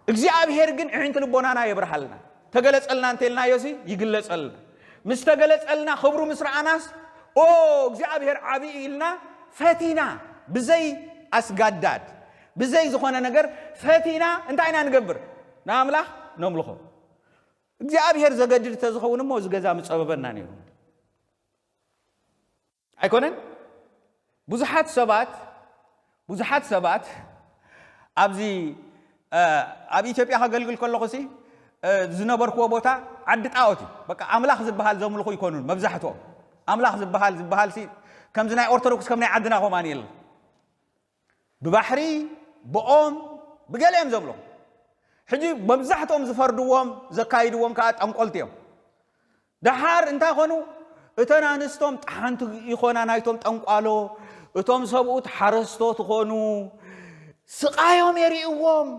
እግዚኣብሔር ግን ኣዒንቲ ልቦናና የብርሃልና። ተገለጸልና እንተልናዮሲ ይግለጸልና። ምስ ተገለጸልና ክብሩ ምስ ረኣናስ፣ ኦ እግዚኣብሔር ዓብዪ ኢልና ፈቲና፣ ብዘይ ኣስጋዳድ፣ ብዘይ ዝኾነ ነገር ፈቲና እንታይ ኢና ንገብር? ንኣምላኽ ነምልኾ። እግዚኣብሔር ዘገድድ ተዝኸውን እሞ እዚ ገዛ ምጸበበና ነይሩ። ኣይኮነን? ብዙሓት ሰባት፣ ብዙሓት ሰባት ኣብዚ፣ እ፣ ኣብ ኢትዮጵያ ከገልግል ከለኹሲ፣ እ፣ ዝነበርክዎ ቦታ ዓዲ ጣዖት እዩ። በቃ ኣምላኽ ዝበሃል ዘምልኹ ይኮኑን መብዛሕትኦም። ኣምላኽ ዝበሃል፣ ዝበሃልሲ ከምዚ ናይ ኦርቶዶክስ ከም ናይ ዓድና ከማን የለ። ብባሕሪ ብኦም ብገለ እዮም ዘምልኹ። ሕጂ መብዛሕትኦም ዝፈርድዎም ዘካይድዎም ከዓ ጠንቆልቲ እዮም። ደሓር እንታይ ኮኑ? እተን ኣንስቶም ጠሓንቲ ይኾና ናይቶም ጠንቋሎ፣ እቶም ሰብኡት ሓረስቶት ኾኑ። ስቓዮም የርእዎም።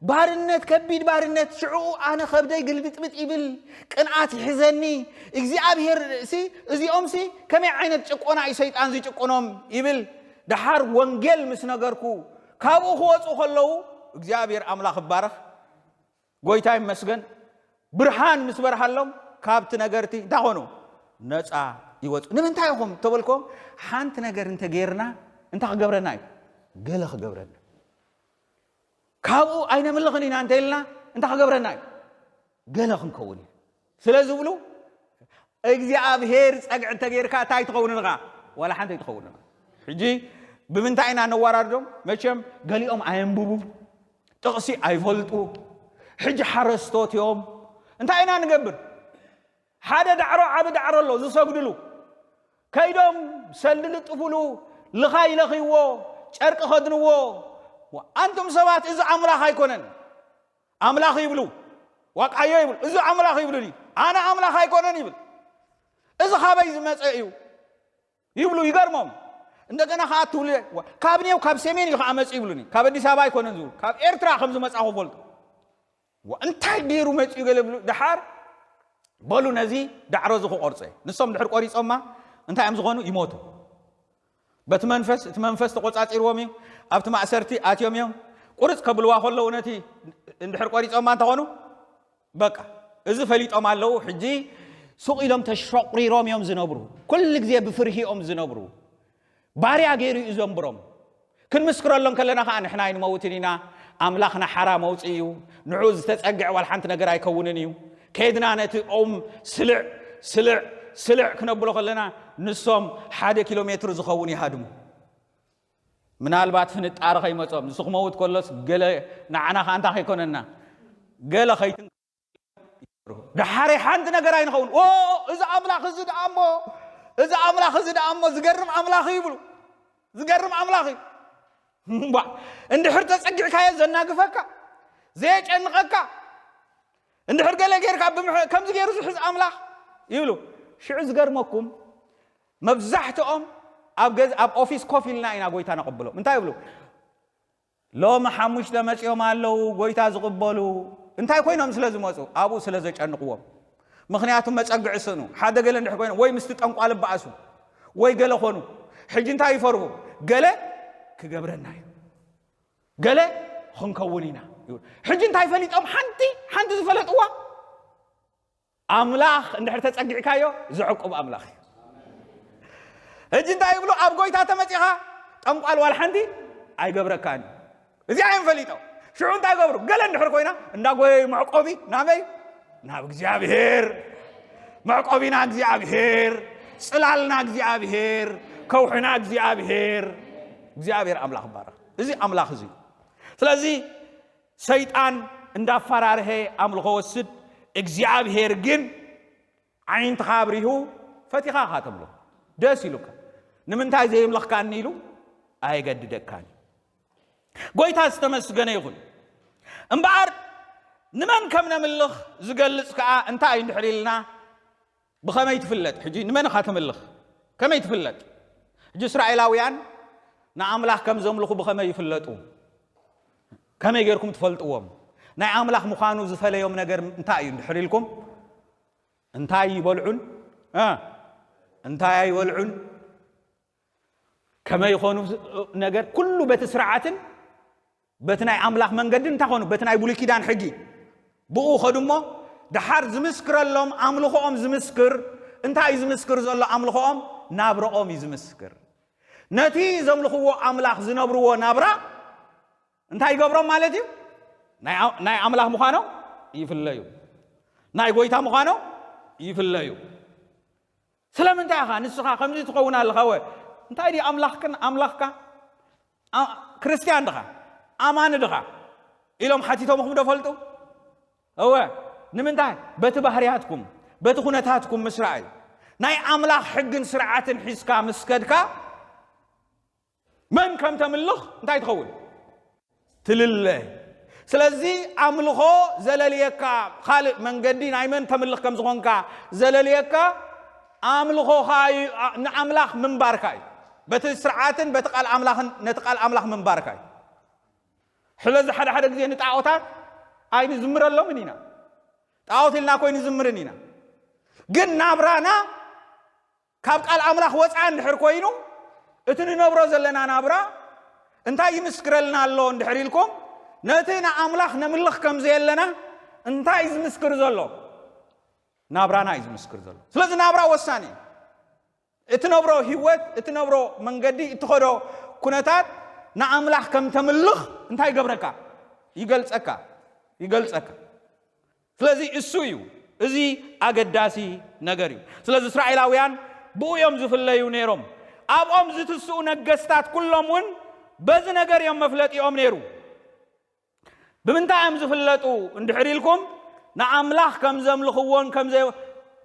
ባርነት፣ ከቢድ ባርነት። ሽዑ ኣነ ከብደይ ግልብጥብጥ ይብል፣ ቅንኣት ይሕዘኒ። እግዚኣብሔር ሲ፣ እዚኦም ሲ ከመይ ዓይነት ጭቆና እዩ ሰይጣን ዝጭቁኖም ይብል። ደሓር ወንጌል ምስ ነገርኩ፣ ካብኡ ክወፁ ከለዉ እግዚኣብሔር ኣምላኽ ይባረኽ። ጎይታ ይመስገን። ብርሃን ምስ በርሃሎም ካብቲ ነገርቲ እንታይ ኮኑ? ነፃ ይወፁ። ንምንታይ ኢኹም ተበልኮም? ሓንቲ ነገር እንተገይርና እንታይ ክገብረና እዩ? ገለ ክገብረና። ካብኡ ኣይነምልኽን ኢና እንተኢልና እንታይ ክገብረና እዩ? ገለ ክንከውን እዩ። ስለ ዝብሉ እግዚኣብሔር ጸግዒ እንተገይርካ እንታይ ትኸውን ኢኻ? ዋላ ሓንቲ ኣይትኸውን ኢኻ። ሕጂ ብምንታይ ኢና ነወራርዶም? መቸም ገሊኦም ኣየንብቡ፣ ጥቕሲ ኣይፈልጡ፣ ሕጂ ሓረስቶት እዮም። እንታይ ኢና ንገብር? ሓደ ዳዕሮ፣ ዓቢ ዳዕሮ ኣሎ ዝሰግድሉ። ከይዶም ሰልዲ ልጥፉሉ፣ ልኻ ይለኽይዎ፣ ጨርቂ ከድንዎ። ኣንቱም ሰባት፣ እዚ ኣምላኽ ኣይኮነን። ኣምላኽ ይብሉ፣ ዋቃዮ ይብሉ፣ እዚ ኣምላኽ ይብሉ ድዩ? ኣነ ኣምላኽ ኣይኮነን ይብል። እዚ ካበይ ዝመጸ እዩ ይብሉ፣ ይገርሞም። እንደገና ከዓ ትብሉ፣ "ዋ፣ ካብ ኔው ካብ ሰሜን እዩ ከዓ መጽኡ" ይብሉኒ። ካብ ኣዲስ ኣበባ ኣይኮነን ዝብሉ፣ ካብ ኤርትራ ከም ዝመጻኹ ፈልጡ። "ዋ፣ እንታይ ገይሩ መጽኡ?" ገለ ብሉ። ደሓር በሉ ነዚ ዳዕሮ እዚ ክቆርጾ እዩ። ንሶም ድሕር ቆሪጾማ እንታይ እዮም ዝኾኑ? ይሞቱ። በቲ መንፈስ፣ እቲ መንፈስ ተቆጻጺርዎም እዩ። ኣብቲ ማእሰርቲ ኣትዮም እዮም። ቁርጽ ከብልዋ ከለዉ ነቲ እንድሕር ቆሪጾማ እንተኾኑ፣ በቃ፣ እዚ ፈሊጦም ኣለዉ። ሕጂ ሱቕ ኢሎም ተሸቑሪሮም እዮም ዝነብሩ። ኩሉ ግዜ ብፍርሂ እዮም ዝነብሩ። ባርያ ገይሩ እዩ ዘንብሮም። ክንምስክረሎም ከለና ኸኣ ንሕና ኣይንመውትን ኢና። ኣምላኽና ሓራ መውጽኢ እዩ። ንዕኡ ዝተጸግዐ ዋላ ሓንቲ ነገር ኣይከውንን እዩ። ከይድና ነቲ ኦም ስልዕ፣ ስልዕ፣ ስልዕ ክነብሎ ከለና ንሶም ሓደ ኪሎ ሜትር ዝኸውን ይሃድሙ። ምናልባት ፍንጣሪ ከይመጾም፣ ንሱ ክመውት ከሎስ ገለ ንዓና ኸኣ እንታይ ከይኮነና፣ ገለ ከይትን-፣ ደሓረይ ሓንቲ ነገር ኣይንኸውን። "ኦ፣ እዚ ኣምላኽ እዚ ደኣ እሞ፣ እዚ ኣምላኽ እዚ ደኣ እሞ ዝገርም ኣምላኽ እዩ" ይብሉ። ዝገርም ኣምላኽ እዩ። እምባ፣ እንድሕር ተጸጊዕካዮ ዘናግፈካ፣ ዘየጨንቐካ፣ እንድሕር ገለ ጌርካ ብምሕ-፣ ከምዚ ገይሩ ዝሕዝ ኣምላኽ ይብሉ። ሽዑ ዝገርመኩም፣ መብዛሕትኦም ኣብ ገዝ-፣ ኣብ ኦፊስ ኮፍ ኢልና ኢና ጎይታ ነቐብሎም። እንታይ ይብሉ? "ሎሚ ሓሙሽተ መጺኦም ኣለዉ፣ ጎይታ ዝቕበሉ። እንታይ ኮይኖም ስለ ዝመጹ? ኣብኡ ስለ ዘጨንቕዎም። ምኽንያቱ መጸግዒ ስእኑ። ሓደ ገለ እንድሕር ኮይኖም፣ ወይ ምስቲ ጠንቋሊ በኣሱ፣ ወይ ገለ ኾኑ። ሕጂ እንታይ ይፈርሁ? ገለ ክገብረና እዩ። ገለ ክንከውን ኢና" ይብሉ። ሕጂ እንታይ ፈሊጦም? ሓንቲ፣ ሓንቲ ዝፈለጥዋ፣ ኣምላኽ እንድሕር ተጸጊዕካዮ፣ ዘዕቁብ ኣምላኽ እዩ። ሕጂ እንታይ ይብሉ? ኣብ ጎይታ ተመጺኻ፣ ጠንቋል ዋላ ሓንቲ ኣይገብረካን እዩ። እዚኣ እዮም ፈሊጦም። ሽዑ እንታይ ይገብሩ? ገለ እንድሕር ኮይና፣ እንዳ ጎየዩ መዕቆቢ ናበይ? ናብ እግዚኣብሔር። መዕቆቢና እግዚኣብሔር፣ ጽላልና እግዚኣብሔር፣ ከውሕና እግዚኣብሔር። እግዚኣብሔር ኣምላኽ ይባረኽ። እዚ ኣምላኽ እዚ እዩ። ስለዚ ሰይጣን እንዳፈራርሀ ኣምልኾ ወስድ፣ እግዚኣብሔር ግን ዓይንትኻ ኣብሪሁ ፈቲኻ ኢኻ ተምልኾ። ደስ ኢሉካ። ንምንታይ ዘየምለኽካኒ ኢሉ ኣየገድደካን እዩ። ጎይታ ዝተመስገነ ይኹን። እምበኣር ንመን ከም ነምልኽ ዝገልጽ ከኣ እንታይ እዩ እንድሕር ኢልና፣ ብኸመይ ትፍለጥ? ሕጂ ንመን ኢኻ ተምልኽ? ከመይ ትፍለጥ? ሕጂ እስራኤላውያን ንኣምላኽ ከም ዘምልኹ ብኸመይ ይፍለጡ? ከመይ ጌርኩም ትፈልጥዎም? ናይ ኣምላኽ ምዃኑ ዝፈለዮም ነገር እንታይ እዩ እንድሕር ኢልኩም፣ እንታይ ይበልዑን፣ እ፣ እንታይ ኣይበልዑን፣ ከመይ ይኾኑ ነገር፣ ኩሉ በቲ ስርዓትን በቲ ናይ ኣምላኽ መንገዲ እንታይ ኾኑ? በቲ ናይ ብሉይ ኪዳን ሕጊ። ብኡ ኸዱ እሞ፣ ደሓር ዝምስክረሎም ኣምልኾኦም ዝምስክር፣ እንታይ እዩ ዝምስክር ዘሎ ኣምልኾኦም? ናብራኦም እዩ ዝምስክር። ነቲ ዘምልኽዎ ኣምላኽ ዝነብርዎ ናብራ እንታይ ይገብሮም ማለት እዩ? ናይ ኣ-፣ ናይ ኣምላኽ ምዃኖም ይፍለዩ። ናይ ጎይታ ምዃኖም ይፍለዩ። ስለምንታይ ኢኻ ንስኻ ከምዚ ትኸውን ኣለኻ? ወ እንታይ ድዩ ኣምላኽክን ኣምላኽካ? ኣ-፣ ክርስትያን ድኻ? ኣማኒ ድኻ? ኢሎም ሓቲቶምኹም ዶ ፈልጡ? እወ። ንምንታይ? በቲ ባህርያትኩም፣ በቲ ኩነታትኩም ምስ ረኣዩ። ናይ ኣምላኽ ሕግን ስርዓትን ሒዝካ ምስ ከድካ፣ መን ከም ተምልኽ እንታይ ትኸውን? ትልለ። ስለዚ ኣምልኾ ዘለልየካ፣ ካልእ መንገዲ ናይ መን ተምልኽ ከም ዝኾንካ ዘለልየካ፣ ኣምልኾኻ እዩ፣ ኣ-፣ ንኣምላኽ ምንባርካ እዩ። በቲ ስርዓትን በቲ ቃል ኣምላኽን፣ ነቲ ቃል ኣምላኽ ምንባርካ እዩ። ስለዚ ሓደ ሓደ ግዜ ንጣዖታት ኣይንዝምረሎምን ኢና። ጣዖት ኢልና እኮ ኣይንዝምርን ኢና። ግን ናብራና ካብ ቃል ኣምላኽ ወፃ እንድሕር ኮይኑ፣ እቲ ንነብሮ ዘለና ናብራ እንታይ ይምስክረልና ኣሎ እንድሕር ኢልኩም፣ ነቲ ንኣምላኽ ነምልኽ ከም ዘየለና እንታይ እዩ ዝምስክር ዘሎ? ናብራና እዩ ዝምስክር ዘሎ። ስለዚ ናብራ ወሳኒ እዩ። እትነብሮ ህይወት፣ እትነብሮ መንገዲ፣ እትኸዶ ኩነታት ንኣምላኽ ከም ተምልኽ እንታይ ይገብረካ? ይገልጸካ። ይገልጸካ። ስለዚ እሱ እዩ። እዚ ኣገዳሲ ነገር እዩ። ስለዚ እስራኤላውያን ብኡ እዮም ዝፍለዩ ነይሮም። ኣብኦም ዝትስኡ ነገስታት ኩሎም እውን በዚ ነገር እዮም መፍለጢኦም ነይሩ። ብምንታይ እዮም ዝፍለጡ እንድሕር ኢልኩም፣ ንኣምላኽ ከም ዘምልኽዎን ከም ዘይ-፣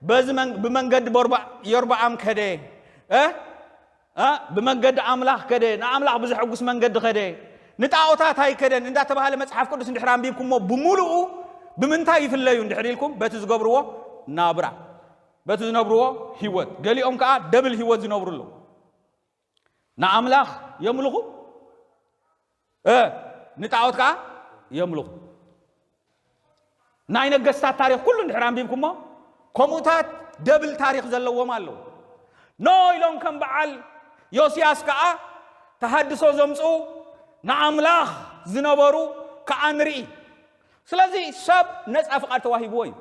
በዚ መን-፣ ብመንገዲ ቦርባ-፣ ዮርብዓም ከደ፣ እ? እ? ብመንገዲ ኣምላኽ ከደ፣ ንኣምላኽ ብዘሐጉስ መንገዲ ከደ፣ ንጣዖታት ኣይከደን እንዳተባሃለ መጽሓፍ ቅዱስ እንድሕር ኣንቢብኩሞ ብምሉኡ ብምንታይ ይፍለዩ እንድሕር ኢልኩም፣ በቲ ዝገብርዎ ናብራ፣ በቲ ዝነብርዎ ህይወት። ገሊኦም ከኣ ደብል ህይወት ዝነብሩ ኣለዉ። ንኣምላኽ የምልኹ፣ እ፣ ንጣዖት ከኣ የምልኹ። ናይ ነገስታት ታሪኽ ኩሉ እንድሕር ኣንቢብኩሞ፣ ከምኡታት ደብል ታሪኽ ዘለዎም ኣለዉ። ኖ ኢሎም ከም በዓል ዮስያስ ከኣ ተሃድሶ ዘምጽኡ ንኣምላኽ ዝነበሩ ከኣ ንርኢ። ስለዚ ሰብ ነጻ ፍቓድ ተዋሂብዎ እዩ።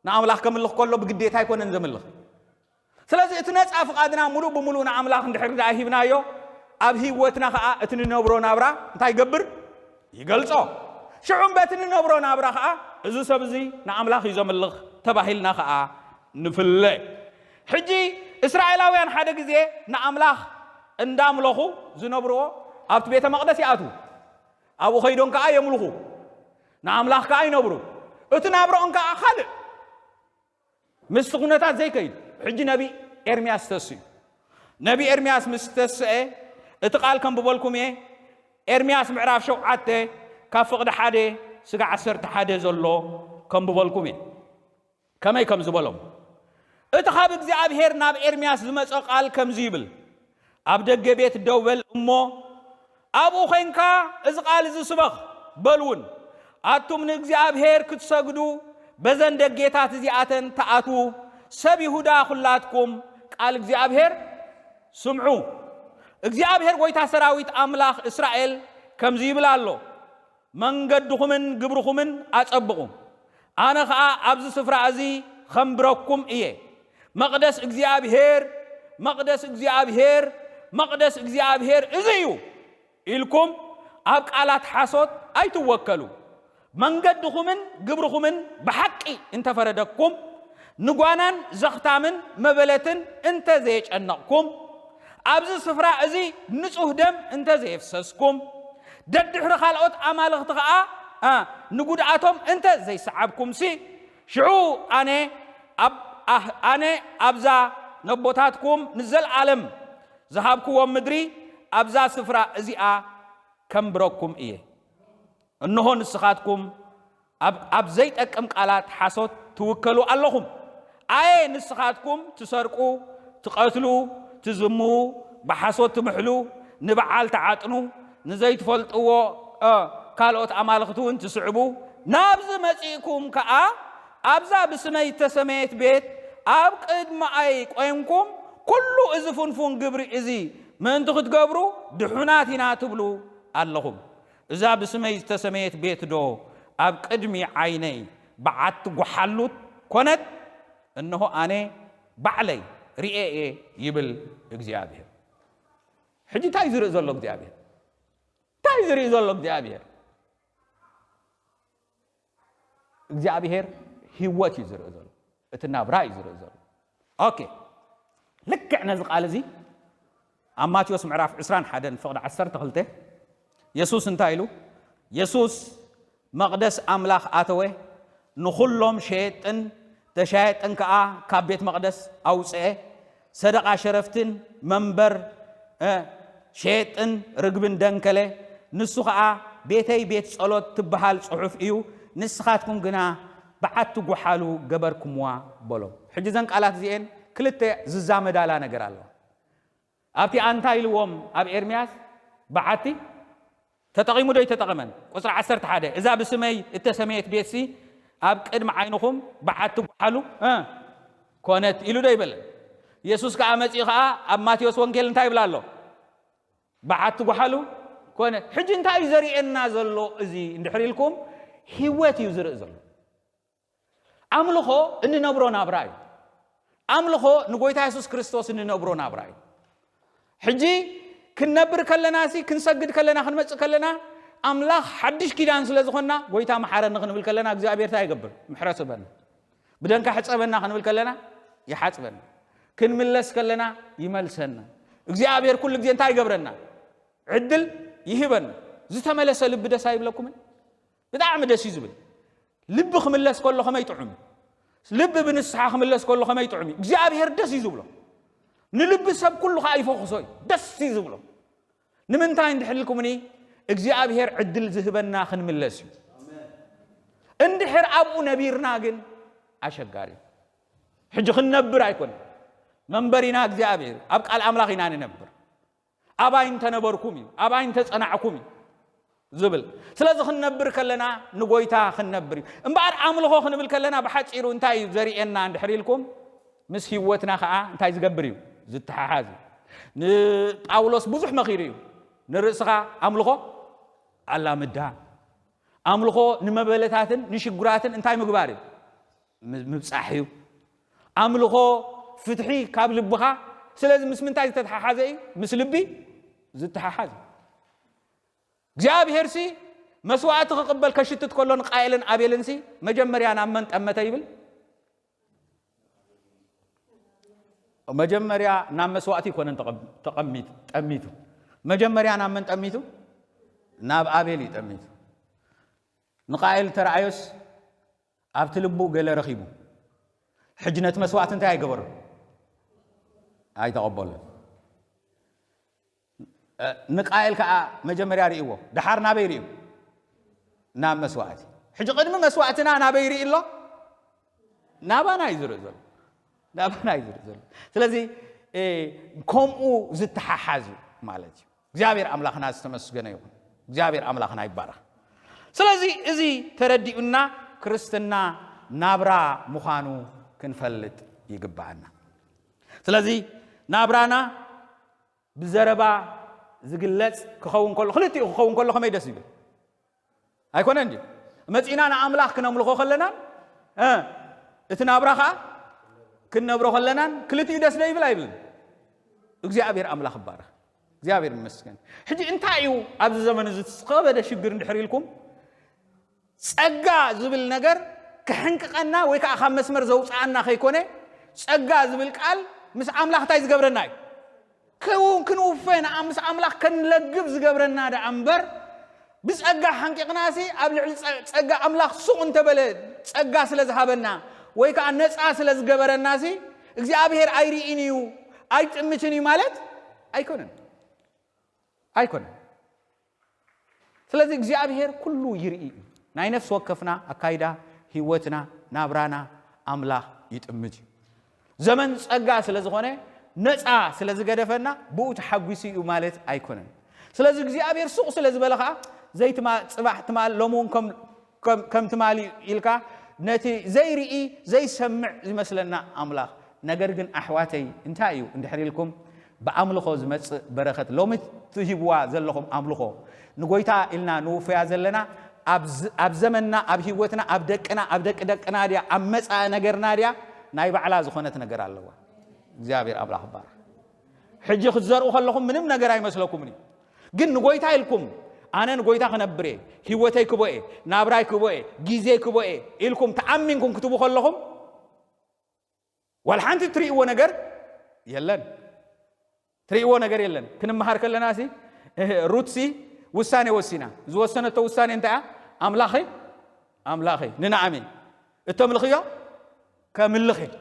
ንኣምላኽ ከምልኽ ከሎ ብግዴታ ኣይኮነን ዘምልኽ። ስለዚ እቲ ነጻ ፍቓድና ሙሉእ ብሙሉእ ንኣምላኽ እንድሕር ደኣ ሂብናዮ፣ ኣብ ህይወትና ኸኣ እቲ ንነብሮ ናብራ እንታይ ይገብር? ይገልጾ። ሽዑ በቲ ንነብሮ ናብራ ኸኣ እዚ ሰብ እዚ ንኣምላኽ እዩ ዘምልኽ ተባሂልና ኸኣ ንፍለ። ሕጂ እስራኤላውያን ሓደ ግዜ ንኣምላኽ እንዳምለኹ ዝነብርዎ ኣብቲ ቤተ መቕደስ ይኣትዉ። ኣብኡ ኸይዶም ከኣ የምልኹ። ንኣምላኽ ከኣ ይነብሩ። እቲ ናብራኦም ከኣ ካልእ ምስቲ ኩነታት ዘይከይድ። ሕጂ ነቢ ኤርምያስ ተስኡ። ነቢ ኤርምያስ ምስ ተስአ እቲ ቃል ከንብበልኩም እየ። ኤርምያስ ምዕራፍ ሸውዓተ ካብ ፍቕዲ ሓደ ስጋ ዓሰርተ ሓደ ዘሎ ከንብበልኩም እየ። ከመይ ከም ዝበሎም። እቲ ካብ እግዚኣብሔር ናብ ኤርምያስ ዝመጸ ቃል ከምዚ ይብል፣ ኣብ ደገ ቤት ደው በል እሞ ኣብኡ ኾይንካ እዚ ቃል እዚ ስበኽ በል እውን። ኣቱም ንእግዚኣብሔር ክትሰግዱ በዘን ደጌታት እዚኣተን ተኣትዉ፣ ሰብ ይሁዳ ኹላትኩም ቃል እግዚኣብሔር ስምዑ። እግዚኣብሔር ጐይታ ሰራዊት ኣምላኽ እስራኤል ከምዚ ይብል ኣሎ፣ መንገድኹምን ግብርኹምን ኣጸብቑ፣ ኣነ ኸኣ ኣብዚ ስፍራ እዚ ኸንብረኩም እየ። መቕደስ እግዚኣብሔር፣ መቕደስ እግዚኣብሔር፣ መቕደስ እግዚኣብሔር እዚ እዩ ኢልኩም ኣብ ቃላት ሓሶት ኣይትወከሉ። መንገድኹምን ግብርኹምን ብሓቂ እንተፈረደኩም፣ ንጓናን ዘኽታምን መበለትን እንተ ዘየጨነቕኩም፣ ኣብዚ ስፍራ እዚ ንጹህ ደም እንተ ዘየፍሰስኩም፣ ደድሕሪ ካልኦት ኣማልኽቲ ኸኣ፣ ኣ፣ ንጉድኣቶም እንተ ዘይሰዓብኩምሲ፣ ሽዑ ኣነ ኣብ-፣ ኣህ-፣ ኣነ ኣብዛ ነቦታትኩም ንዘለኣለም ዝሃብክዎም ምድሪ፣ ኣብዛ ስፍራ እዚኣ ከንብረኩም እየ። እንሆ ንስኻትኩም ኣብ፣ ኣብ ዘይጠቅም ቃላት ሓሶት ትውከሉ ኣለኹም። ኣየ ንስኻትኩም ትሰርቁ፣ ትቐትሉ፣ ትዝምዉ፣ ብሓሶት ትምሕሉ፣ ንበዓል ትዓጥኑ፣ ንዘይትፈልጥዎ፣ እ፣ ካልኦት ኣማልኽቲ እውን ትስዕቡ፣ ናብዚ መጺእኩም ከኣ ኣብዛ ብስመይ እተሰመየት ቤት ኣብ ቅድመኣይ ቆይምኩም ኩሉ እዚ ፍንፉን ግብሪ እዚ ምእንቲ ክትገብሩ ድሑናት ኢና ትብሉ ኣለኹም። እዛ ብስመይ ዝተሰመየት ቤት ዶ ኣብ ቅድሚ ዓይነይ በዓቲ ጓሓሉት ኮነት? እንሆ ኣነ ባዕለይ ርእየ እየ ይብል እግዚኣብሔር። ሕጂ እንታይ እዩ ዝርኢ ዘሎ እግዚኣብሔር? እንታይ እዩ ዝርኢ ዘሎ እግዚኣብሔር? እግዚኣብሔር ህይወት እዩ ዝርኢ ዘሎ። እቲ ናብራ እዩ ዝርኢ ዘሎ። ኦኬ። ልክዕ ነዚ ቃል እዚ ኣብ ማቴዎስ ምዕራፍ ዕስራን ሓደን ፍቕዲ ዓሰርተ ክልተ የሱስ እንታይ ኢሉ? የሱስ መቕደስ ኣምላኽ ኣተወ፣ ንኹሎም ሸየጥን ተሻየጥን ከኣ ካብ ቤት መቕደስ ኣውጽአ፣ ሰደቓ ሸረፍትን መንበር ሸየጥን ርግብን ደንከለ። ንሱ ኸዓ ቤተይ ቤት ጸሎት ትበሃል ጽሑፍ እዩ፣ ንስኻትኩም ግና በዓቲ ጓሓሉ ገበርኩምዋ በሎም። ሕጂ እዘን ቃላት እዚኤን ክልተ ዝዛመዳላ ነገር ኣለዋ። ኣብቲ ኣንታ ኢልዎም ኣብ ኤርምያስ በዓቲ ተጠቒሙ ዶ ኣይተጠቐመን? ቁፅሪ ዓሰርተ ሓደ እዛ ብስመይ እተሰመየት ቤትሲ ኣብ ቅድሚ ዓይንኹም በዓቲ ጓሓሉ ኮነት ኢሉ ዶ ኣይበለን? የሱስ ከዓ መፂኡ ከዓ ኣብ ማቴዎስ ወንጌል እንታይ ይብላ ኣሎ? በዓቲ ጓሓሉ ኮነ። ሕጂ እንታይ እዩ ዘርእየና ዘሎ? እዚ እንድሕር ኢልኩም ህይወት እዩ ዝርኢ ዘሎ። ኣምልኾ እንነብሮ ናብራ እዩ። ኣምልኾ ንጎይታ የሱስ ክርስቶስ እንነብሮ ናብራ እዩ። ሕጂ ክንነብር ከለና ሲ ክንሰግድ ከለና ክንመጽእ ከለና ኣምላኽ ሓድሽ ኪዳን ስለ ዝኾንና ጎይታ መሓረኒ ክንብል ከለና እግዚኣብሔር እንታይ ይገብር? ምሕረት ይህበና። ብደንካ ሕጸበና ክንብል ከለና ይሓጽበና። ክንምለስ ከለና ይመልሰና። እግዚኣብሔር ኩሉ ግዜ እንታይ ይገብረና? ዕድል ይህበና። ዝተመለሰ ልቢ ደስ ኣይብለኩምን? ብጣዕሚ ደስ እዩ ዝብል። ልቢ ክምለስ ከሎ ከመይ ጥዑም እዩ። ልቢ ብንስሓ ክምለስ ከሎ ከመይ ጥዑም እዩ። እግዚኣብሔር ደስ እዩ ዝብሎ። ንልቢ ሰብ ኩሉ ከዓ ይፈኹሶ እዩ። ደስ እዩ ዝብሎ። ንምንታይ እንድሕር ኢልኩምኒ እግዚኣብሔር ዕድል ዝህበና ክንምለስ እዩ። እንድሕር ኣብኡ ነቢርና ግን ኣሸጋሪ እዩ። ሕጂ ክንነብር ኣይኮን መንበሪና እግዚኣብሔር ኣብ ቃል ኣምላኽ ኢና ንነብር። ኣባይ እንተነበርኩም እዩ ኣባይ እንተጸናዕኩም እዩ ዝብል። ስለዚ ክንነብር ከለና ንጎይታ ክንነብር እዩ። እምበኣር ኣምልኾ ክንብል ከለና ብሓጺሩ እንታይ እዩ ዘርእየና እንድሕር ኢልኩም ምስ ህይወትና ከዓ እንታይ ዝገብር እዩ? ዝተሓሓዝ እዩ። ንጳውሎስ ብዙሕ መኺሩ እዩ። ንርእስኻ ኣምልኾ ኣላምዳ። ኣምልኾ ንመበለታትን ንሽጉራትን እንታይ ምግባር እዩ? ምብጻሕ እዩ። ኣምልኾ ፍትሒ ካብ ልብኻ። ስለዚ ምስ ምንታይ ዝተተሓሓዘ እዩ? ምስ ልቢ ዝተሓሓዘ። እግዚኣብሔር ሲ መስዋእቲ ክቕበል ከሽትት ከሎ ንቃየልን ኣቤልን ሲ መጀመርያ ናብ መን ጠመተ ይብል? መጀመርያ ናብ መስዋእቲ ይኮነን ጠሚቱ። መጀመርያ ናብ መን ጠሚቱ? ናብ ኣቤል እዩ ጠሚቱ። ንቃየል ተረኣዮስ ኣብቲ ልቡ ገለ ረኺቡ። ሕጂ ነቲ መስዋእቲ እንታይ ኣይገበሮ? ኣይተቐበሎ። ንቃየል ከዓ መጀመርያ ርእይዎ። ደሓር ናበይ ርእዩ? ናብ መስዋእቲ። ሕጂ ቅድሚ መስዋእትና ናበይ ርኢ ኣሎ? ናባና እዩ ዝርኢ ዘሎ። ናባና እዩ ዝርኢ ዘሎ። ስለዚ ከምኡ ዝተሓሓዝ እዩ ማለት እዩ። እግዚኣብሔር ኣምላኽና ዝተመስገነ ይኹን። እግዚኣብሔር ኣምላኽና ይባረኽ። ስለዚ እዚ ተረዲኡና ክርስትና ናብራ ምዃኑ ክንፈልጥ ይግባኣና። ስለዚ ናብራና ብዘረባ ዝግለጽ ክኸውን ከሎ ክልቲኡ ክኸውን ከሎ ከመይ ደስ ይብል? ኣይኮነን ድዩ? መጺእና ንኣምላኽ ክነምልኾ ከለናን እቲ ናብራ ከዓ ክንነብሮ ከለናን ክልቲኡ ደስ ዶ ይብል ኣይብልን? እግዚኣብሔር ኣምላኽ ይባረኽ። እግዚኣብሔር ይመስገን። ሕጂ እንታይ እዩ ኣብዚ ዘመን እዚ ዝኸበደ ሽግር እንድሕር ኢልኩም ጸጋ ዝብል ነገር ክሕንቅቐና ወይ ከዓ ካብ መስመር ዘውፅኣና ከይኮነ ጸጋ ዝብል ቃል ምስ ኣምላኽ እንታይ ዝገብረና እዩ? ክውን ክንውፈ ንኣ ምስ ኣምላኽ ከንለግብ ዝገብረና ደኣ እምበር ብጸጋ ሓንቂቕናሲ ኣብ ልዕሊ ጸጋ ኣምላኽ ሱቕ እንተበለ ጸጋ ስለ ዝሃበና ወይ ከዓ ነፃ ስለ ዝገበረናሲ እግዚኣብሔር ኣይርኢን እዩ ኣይጥምትን እዩ ማለት ኣይኮነን ኣይኮነን። ስለዚ እግዚኣብሔር ኩሉ ይርኢ እዩ። ናይ ነፍሲ ወከፍና ኣካይዳ ህይወትና ናብራና ኣምላኽ ይጥምት እዩ። ዘመን ጸጋ ስለ ዝኾነ ነፃ ስለ ዝገደፈና ብኡ ተሓጒሱ እዩ ማለት ኣይኮነን። ስለዚ እግዚኣብሔር ሱቕ ስለ ዝበለ ከዓ ዘይትማ ጽባሕ ትማል ሎሚ እውን ከም ከም ትማሊ ኢልካ ነቲ ዘይርኢ ዘይሰምዕ ዝመስለና ኣምላኽ። ነገር ግን ኣሕዋተይ እንታይ እዩ እንድሕር ኢልኩም ብኣምልኾ ዝመጽእ በረኸት ሎሚ ትሂብዋ ዘለኹም ኣምልኾ ንጎይታ ኢልና ንውፈያ ዘለና ኣብ ዘመንና ኣብ ህይወትና ኣብ ደቅና ኣብ ደቂ ደቅና ድያ ኣብ መጻኢ ነገርና ድያ ናይ ባዕላ ዝኾነት ነገር ኣለዋ። እግዚኣብሔር ኣምላኽ ይባረኽ። ሕጂ ክትዘርኡ ከለኹም ምንም ነገር ኣይመስለኩምን እዩ። ግን ንጎይታ ኢልኩም ኣነ ንጎይታ ክነብር እየ፣ ህይወተይ ክቦ እየ፣ ናብራይ ክቦ እየ፣ ግዜይ ክቦ እየ ኢልኩም ተኣሚንኩም ክትቡ ከለኹም ዋላ ሓንቲ ትርእይዎ ነገር የለን። ትርእይዎ ነገር የለን። ክንመሃር ከለና ሲ ሩት ሲ ውሳኔ ወሲና። ዝወሰነቶ ውሳኔ እንታይ እያ? ኣምላኸይ ኣምላኸይ ንናኣሚ እተምልኽዮ ከምልኽ እየ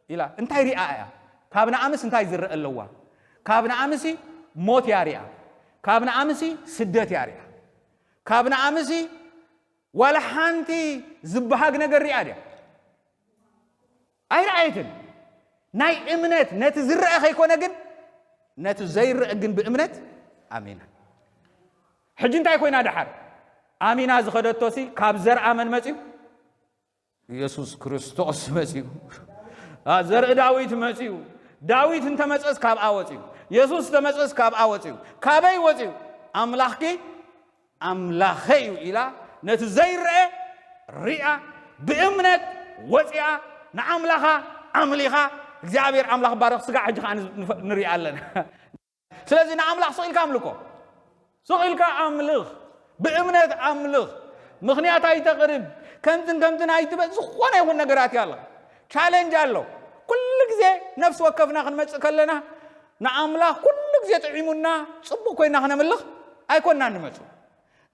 ኢላ። እንታይ ሪኣ እያ? ካብ ንኣምስ እንታይ ዝረአ ኣለዋ? ካብ ንኣምሲ ሞት እያ ሪኣ። ካብ ንኣምሲ ስደት እያ ሪኣ። ካብ ንኣምሲ ዋላ ሓንቲ ዝበሃግ ነገር ሪኣ ድያ? ኣይረኣየትን። ናይ እምነት ነቲ ዝረአ ከይኮነ ግን ነቲ ዘይረአ ግን ብእምነት ኣሚና። ሕጂ እንታይ ኮይና ደሓር? ኣሚና ዝኸደቶሲ ካብ ዘርኣ መን መፅዩ? ኢየሱስ ክርስቶስ መፅዩ። አ፣ ዘርኢ ዳዊት መፅዩ። ዳዊት እንተመፀስ ካብኣ ወፅዩ። የሱስ እንተመፀስ ካብኣ ወፅዩ። ካበይ ወፅዩ? ኣምላኽኪ ኣምላኸይ እዩ ኢላ ነቲ ዘይረአ ሪኣ ብእምነት ወፂኣ ንኣምላኻ ኣምሊኻ እግዚኣብሔር ኣምላኽ ባረኽ ስጋ ሕጂ ከዓ ንሪኣ ኣለና። ስለዚ ንኣምላኽ ስቕ ኢልካ ኣምልኮ። ስቕ ኢልካ ኣምልኽ። ብእምነት ኣምልኽ። ምኽንያት ኣይተቕርብ። ከምትን ከምትን ኣይትበል። ዝኾነ ይኹን ነገራት እዩ ኣሎ። ቻሌንጅ ኣሎ። ኩሉ ግዜ ነፍሲ ወከፍና ክንመጽእ ከለና ንኣምላኽ ኩሉ ግዜ ጥዒሙና ጽቡቕ ኮይና ክነምልኽ ኣይኮንና ንመጽእ።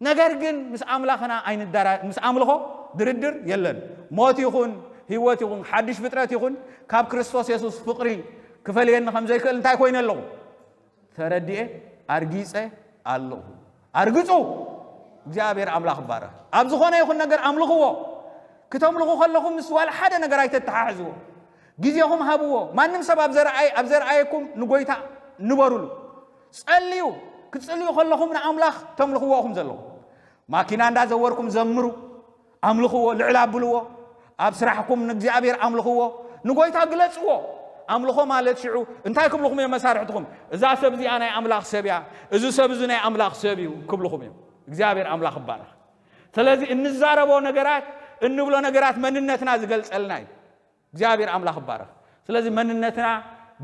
ነገር ግን ምስ ኣምላኽና ኣይንዳራ ምስ ኣምልኾ ድርድር የለን። ሞት ይኹን ህይወት ይኹን ሓድሽ ፍጥረት ይኹን ካብ ክርስቶስ የሱስ ፍቕሪ ክፈልየኒ ከም ዘይክእል እንታይ ኮይነ ኣለኹ? ተረዲኤ ኣርጊጸ ኣለኹ። ኣርግጹ። እግዚኣብሔር ኣምላኽ ይባረኽ። ኣብ ዝኾነ ይኹን ነገር ኣምልኽዎ። ክተምልኹ ከለኹም ምስ ዋላ ሓደ ነገር ኣይተተሓሕዝዎ። ግዜኹም ሃብዎ። ማንም ሰብ ኣብ ዘርኣይ ኣብ ዘርኣየኩም ንጎይታ ንበሩሉ። ጸልዩ። ክትጽልዩ ከለኹም ንኣምላኽ ተምልኽዎ ኢኹም ዘለኹም። ማኪና እንዳዘወርኩም ዘምሩ። ኣምልኽዎ፣ ልዕል ኣብልዎ። ኣብ ስራሕኩም ንእግዚኣብሔር ኣምልኽዎ፣ ንጎይታ ግለጽዎ። ኣምልኾ ማለት ሽዑ እንታይ ክብልኹም እዮም መሳርሕትኹም? እዛ ሰብ እዚኣ ናይ ኣምላኽ ሰብ እያ፣ እዚ ሰብ እዚ ናይ ኣምላኽ ሰብ እዩ ክብልኹም እዮም። እግዚኣብሔር ኣምላኽ ይባረኽ። ስለዚ እንዛረቦ ነገራት፣ እንብሎ ነገራት መንነትና ዝገልጸልና እዩ። እግዚኣብሔር ኣምላኽ ይባረኽ። ስለዚ መንነትና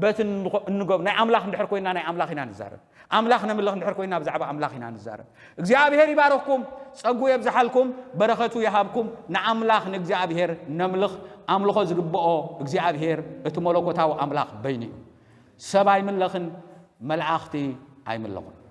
በቲ እንጎ- እንጎብ ናይ ኣምላኽ እንድሕር ኮይና ናይ ኣምላኽ ኢና ንዛረብ። ኣምላኽ ነምልኽ እንድሕር ኮይና ብዛዕባ ኣምላኽ ኢና ንዛረብ። እግዚኣብሔር ይባረኽኩም፣ ጸጉ የብዝሓልኩም፣ በረኸቱ ይሃብኩም። ንኣምላኽ ንእግዚኣብሔር ነምልኽ። ኣምልኾ ዝግብኦ እግዚኣብሔር እቲ መለኮታዊ ኣምላኽ በይኑ እዩ። ሰብ ኣይምለኽን፣ መላእኽቲ ኣይምለኹን።